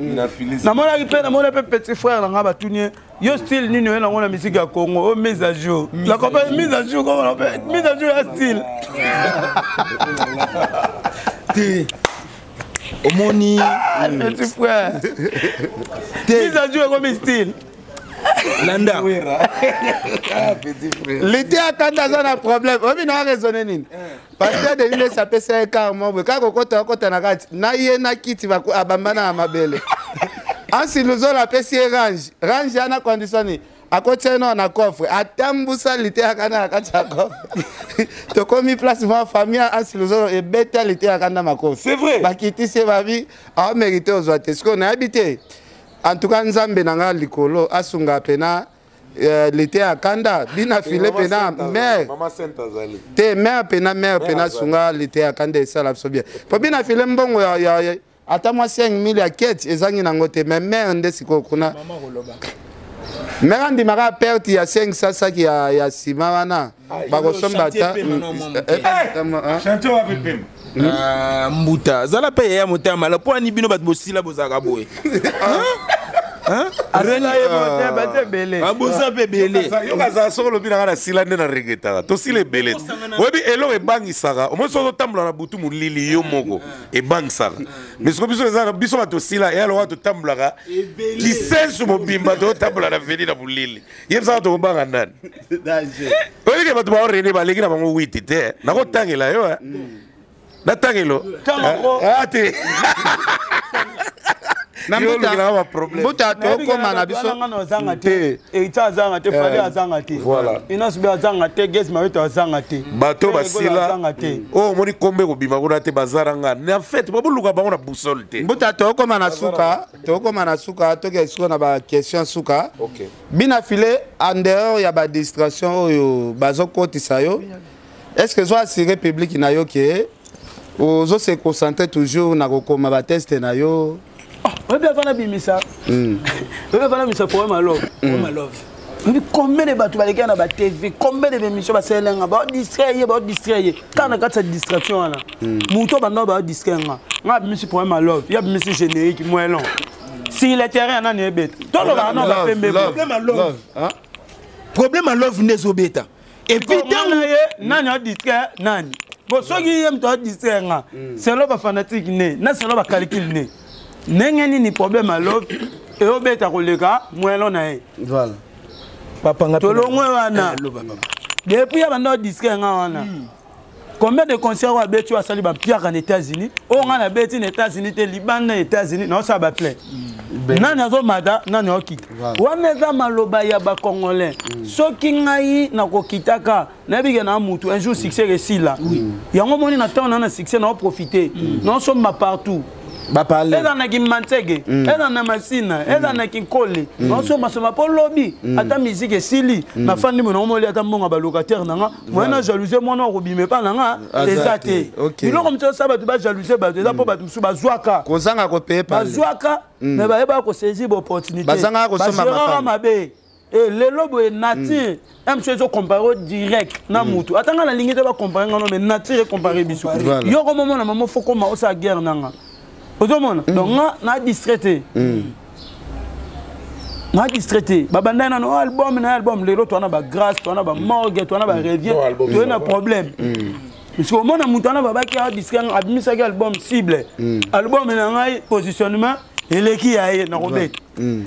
Namonaki mpe, namona mpe petit frère na nga batuni ye, yo style nini oye nango na musique ya Congo? O mise à jour. La compagnie mise à jour, comment on appelle? Mise à jour ya style. Te. Omoni. Ah, petit frère. Te. Mise à jour ekomi style. Landa. Liti akanda aza na problème. Oyebi na raisonner nini? Pasteur de Yules apesa ye car moko boye. Kaka kokota, okota na kati. Na ye na kiti abambana na mabele. Ansi Luzola apesi ye range. Range yana condition nini? Akotia ye na coffre. Atambusa lite akanda na kati ya coffre. Tokomi place mwa famille Ansi Luzola ebeta lite akanda makofi. C'est vrai. Bakitisi ye babi, a mérité ozwa te. Sikoyo nayebi te. En tout cas Nzambe na nga likolo asunga pena lite ya kanda bina file pena mère te mère pena mère pena sunga lite ya kanda esala biso bien po bina file mbongo ya ata mwa 5000 ya kete ezangi nango te mais mère nde sikoyo kuna mère andimaka perte ya 500 saki ya ciment wana bakosomba ata chantier wapi pema? Mbuta zala pe ya motema la po ani bino bato bosila bozalaka boye. Hein? Asila ye motema, bato ebele. Ah, boza pe ebele. Yo kaza soko lobi na nga na sila nde na regretaka. Tosila ebele. Oyebi eloko ebangisaka. Omoni soki ozotambola na butu molili yo moko, ebangisaka. Mais soki biso eza biso bato sila, ya lokola totambolaka kisensu mobimba totambola na veni na molili. Yebisaka tokobanga nani? Oyebi ke bato baorene baleki na bango witi te. Nakotangela yo, hein. Natangelo. Ah, te. Na Yo olukela ba problème. mbuta tokóma na biso. Nga na ozanga te. Héritier azanga te, Fally azanga te. Voilà. Innoss'B azanga te, Gaz Mawete azanga te. Bato Ferre Gola basila. azanga te. Oyo omoni kombe kobima kuna te, bazara nga. Mais en fait, baboluka bango na boussole te. Mbuta tokóma na suka, tokóma na suka, toke sikoyo na ba question suka. Bina file en dehors ya ba distraction oyo bazokotisa yo. Est-ce que zo assurer public na yo ke ozo se concentrer toujours na kokoma ba test na yo? Ah, oyebi avant na bimisa. Oyebi avant na bimisa problème à love. Problème à love. Oyebi combien de bato baleki na ba TV, combien de émissions basalela nga, ba distraire ye, ba distraire ye. Quand na kati ya distraction wana, moto banda ba distraire nga. Nga abimisi problème à love, ya abimisi générique moellon. Sur le terrain nani ebeta. Toloba na ba pembe. Problème à love. Love, hein? Problème à love nde ezobeta. Et puis tango ye nani a distraire nani. Bon soki ye moto a distraire nga, selon ba fanatique ne, na selon ba calcul ne. Ndenge nini problème à love eyobeta koleka moellon na ye. Voilà. Papa nga Tolongwe wana. Loba papa. Depuis ya banda distraire nga wana. Combien de concerts oyo abeti oyo asali ba mpiaka na États-Unis? Oyo nga na beti na États-Unis te, libanda na États-Unis, na osala ba plein. Nani azomata, nani akokita. Wana eza maloba ya ba Congolais. Soki ngai nakokitaka, nayebi ke na mutu, un jour succès esila. Yango moni na temps na na succès na profiter. Na somba partout. Ba parler. Eza na Kimbanseke, eza na Masina, eza na Kinkole. Na somba somba po lobi, ata musique esili, na fandi mo na moli ata mbongo ba locataire na nga. Moi na jalousie mwana okobima epa na nga, eza te. Biloko mosusu osala bato ba jalousie bato, eza po bato mosusu bazwaka. Kozanga ko payer parler. Bazwaka, mais bayeba ko saisir ba opportunité. Bazanga kosomba Ba gérera mapango. mabe. Eh, lelo boye nature mso ezocompare direct na mutu ata nga nalingi te bacompare nga no mais nature ecompare biso yo komomona mama fo koma osala guerre na nga ozomona donc nga na distrait te na distrait te babandai nano oh, album na album lelo towana bagrâce towana bamorgue towana barevie toye na problème parce que omona moto wana babaki adistrait nga abimisaki album cible album na ngai positionnement eleki ya ye nakobeta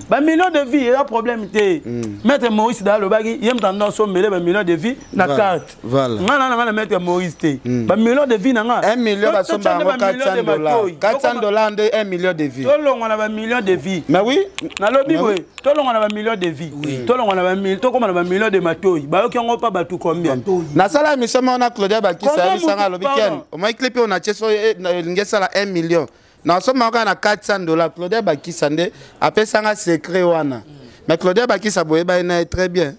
bamillion de vie eza problème te. Maître Maurice da alobaki ye moto anda osombele bamillion de vie na carte. Nga na nanga na maître Maurice te, bamillion de vie na nga. 1 million basomba yango 400 dollars, 400 dollars nde 1 million de vie. Tolongwa na bamillion de vie. Mais oui. Nalobi boye, tolongwa na bamillion de vie, tolongwa na tokóma na bamillion de matoi. Bayoki yango mpa bato combien? Nasala émission moko na Claudia Bakisa, ayebisanga, alobi: "Ken, omoi clip oyo natie so elingi esala 1 million, nasomba kaka na 400 dollars." Claudia Bakisa nde apesanga secret wana. Mais Claudia Bakisa, boyeba ye na ye très bien.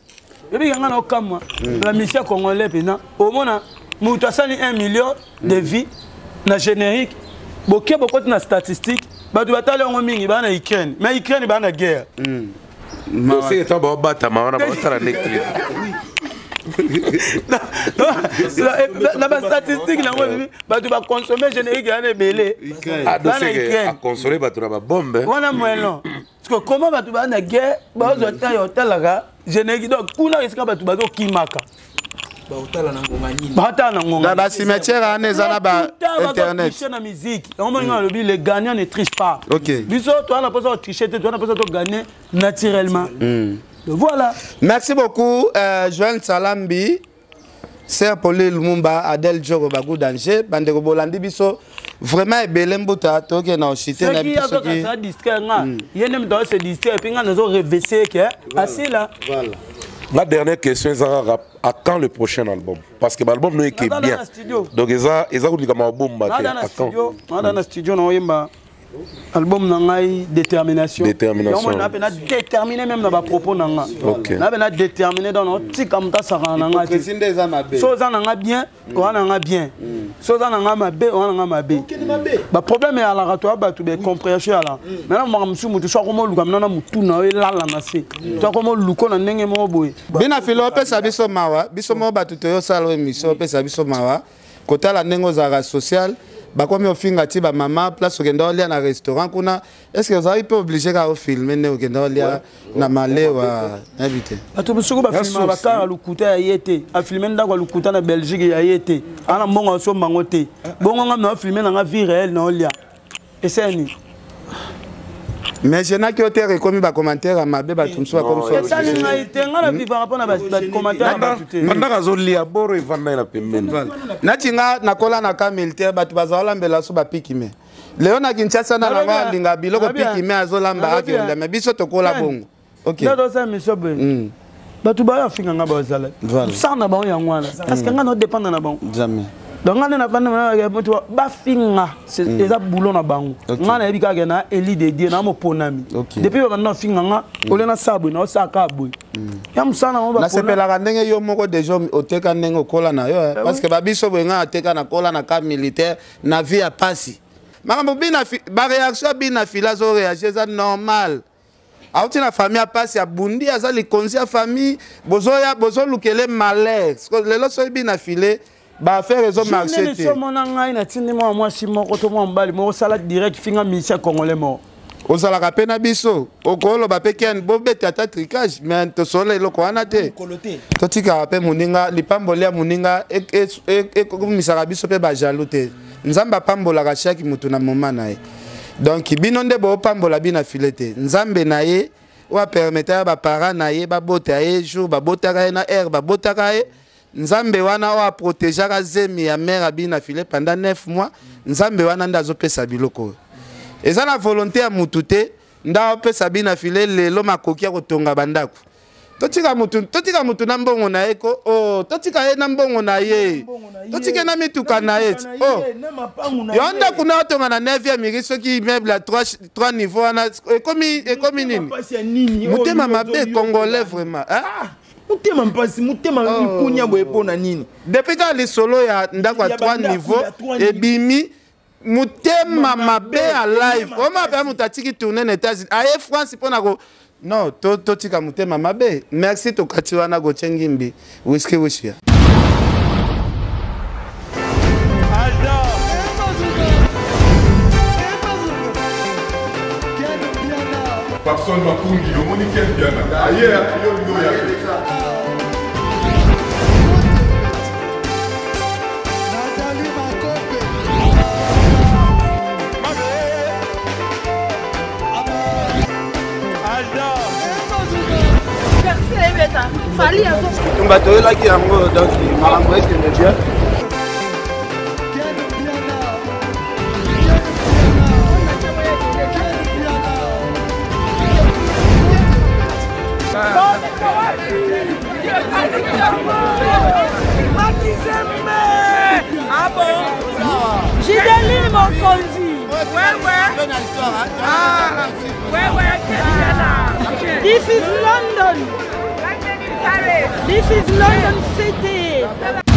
Ebiki nga na okamwa bamusicien congolais mpena, omona moto asali 1 million de vie na générique, boke bokoti na statistique, bato batali yango mingi baa na Ukraine, mais Ukraine baa na guerre. Oseke ntango baobatama wana, baosala nde clip. Na bastatistique nango ebibi bato baconsomme générique yana ebele. Bana akonsole bato na babombe. Wana moelon, parce que comment bato baa na guerre bazwa ta ya otalaka générique? Donc kuna esika bato bazokimaka. Baotala na ngonga nini? Baotala na ngonga. Na bacimetière wana eza na ba internet. Na musique yango moni nga alobi: le gagnant ne triche pas. Biso toza na mposa kotriche te, toza na mposa togagner naturellement. Donc, voilà. Merci beaucoup, Joël Salambi, Sœur Pauline Lumumba, Adèle Djoro, Bagou Danger. Bandeko bolandi biso vraiment ebele, mbuta toke na osite na soki biso soki azokasa distrait nga, ye nde moto aose distrait, et puis nga nazo revese ke asila. Voilà. La dernière question eza kaka: à quand le prochain album? Parce que baalbum no eke Naza bien. na studio. Donc eza kolika mabomba te. Naza na À quand? studio, naza na studio, naoyemba album na ngai Détermination. Détermination. Yango na mpe na déterminé même na bapropos na nga. Na mpe na déterminé, donc naotika moto asakana na nga te. Hypocrisie nde eza mabe. So oza na nga bien, oza na nga bien. So oza na nga mabe, oza na nga mabe. Baproblème eyalaka, toya bato bacompréhension eyalaka. Maintenant makambo mosusu, motu so akoma oluka mina na motu na yo elala na se, to akoma oluko na ndenge moko boye. Bina filo, opesa biso mawa, biso moko bato toyosala oyo émission, opesa biso mawa kotala ndenge ozalaka social. Bakomi ofinga ti bamama place okenda olia na restaurant kuna. Est ce que ozalaki mpe obligé kaka ofilme nde okenda olia na malewa? Nayebi te. Bato mosuku bafilmaka bakara ya lokuta ya ye te, afilme ndako ya lokuta na Belgique ya ye te, ana mbongo asomba yango te. Bongo nga na afilme nanga vie réelle na olia eseni. Mais genaki yo te, ekomi bacommentaire ya mabe, bato mosusu bakomi. Esali ngai te, nga na vivaka mpo na bacommentaire ya bato te. Bandaka azolia boro evanda ye na pembeni. Nati nga nakola na camp militaire, bato bazalolambela so bapikime. Lelo na Kinshasa na nango alinga biloko pikime, azolamba akenda, mais biso tokola bongo. Ok. Nde tosala mission boye, bato bayo afinga nga, bazala sar na bango yango wana, parce que nga na odépendre na bango. Jamais. Donc nga nde navanda, moto bafinga eza boulot na bango. Nga nayebi kaka na élu de Dieu na moponami. Depuis babanda ofinga nga, olie nasala boye, naosala kaka boye ya mosala nango. Nasepelaka ndenge yo moko deja oteka ndenge okola na yo, parce que babiso boye, nga ateka nakola na camp militaire na vie ya pasi. Makambo bina baréaction ya bina fila azoréagir eza normal. Auti na famille ya pasi, abundi, aza likonzi ya famille, bozoya bozolukele malheur. Lelo soki bina file baaffaire ezomarche te. Omona ngai natindi mwana mwasi moko to mwana mobali moko osala direct finga musicien congolais moko. Ozalaka mpe na biso, okoloba mpe ken bobeta ata tricage, mais tosolola eloko wana te. Totikaka mpe moninga lipamboli ya moninga ekomisaka biso mpe bajaloux te. Nzambe apambolaka chaque motu na moma na ye. Donc bino nde boopambola bino file te. Nzambe na ye oyo apermetaka baparent na ye babota ye jour babotaka ye na aire babotaka ye, Nzambe wana oyo aprotégeaka zemi ya mare abina file pendant 9 mois, Nzambe wana nde azopesa biloko oyo. Eza na volonté ya mutu te nde aopesa bina file lelo makoki ya kotonga bandako. Totika mutu, totika mutu na mbongo na ye ko. Oh, totika ye na mbongo na ye, totika na mituka na ye. Oh, yo ndako na otonga na 9e miri, soki immeuble ya 3 niveau wana ekomi nini? Motema mabe congolais vraiment, hein? Motema mpasi, motema likunya boye mpo na nini? Depuis kaka lisolo ya ndako ya 3 niveau ebimi, motema mabe ya live oma mpe moto atiki tourne na États-Unis, aye France mpona ko Non, totika motema mabe. Merci tokati wana Gauthier Ngimbi, Whisky Wishia. Papson Makungi, omoni Ken Mpiana. Aye, yo ndo ya. Tumba toyelaki yango donc makambo ekende bien. Gideline Mokonzi. Ouais, ouais. Ah, ouais, ouais, This is London. This is London City.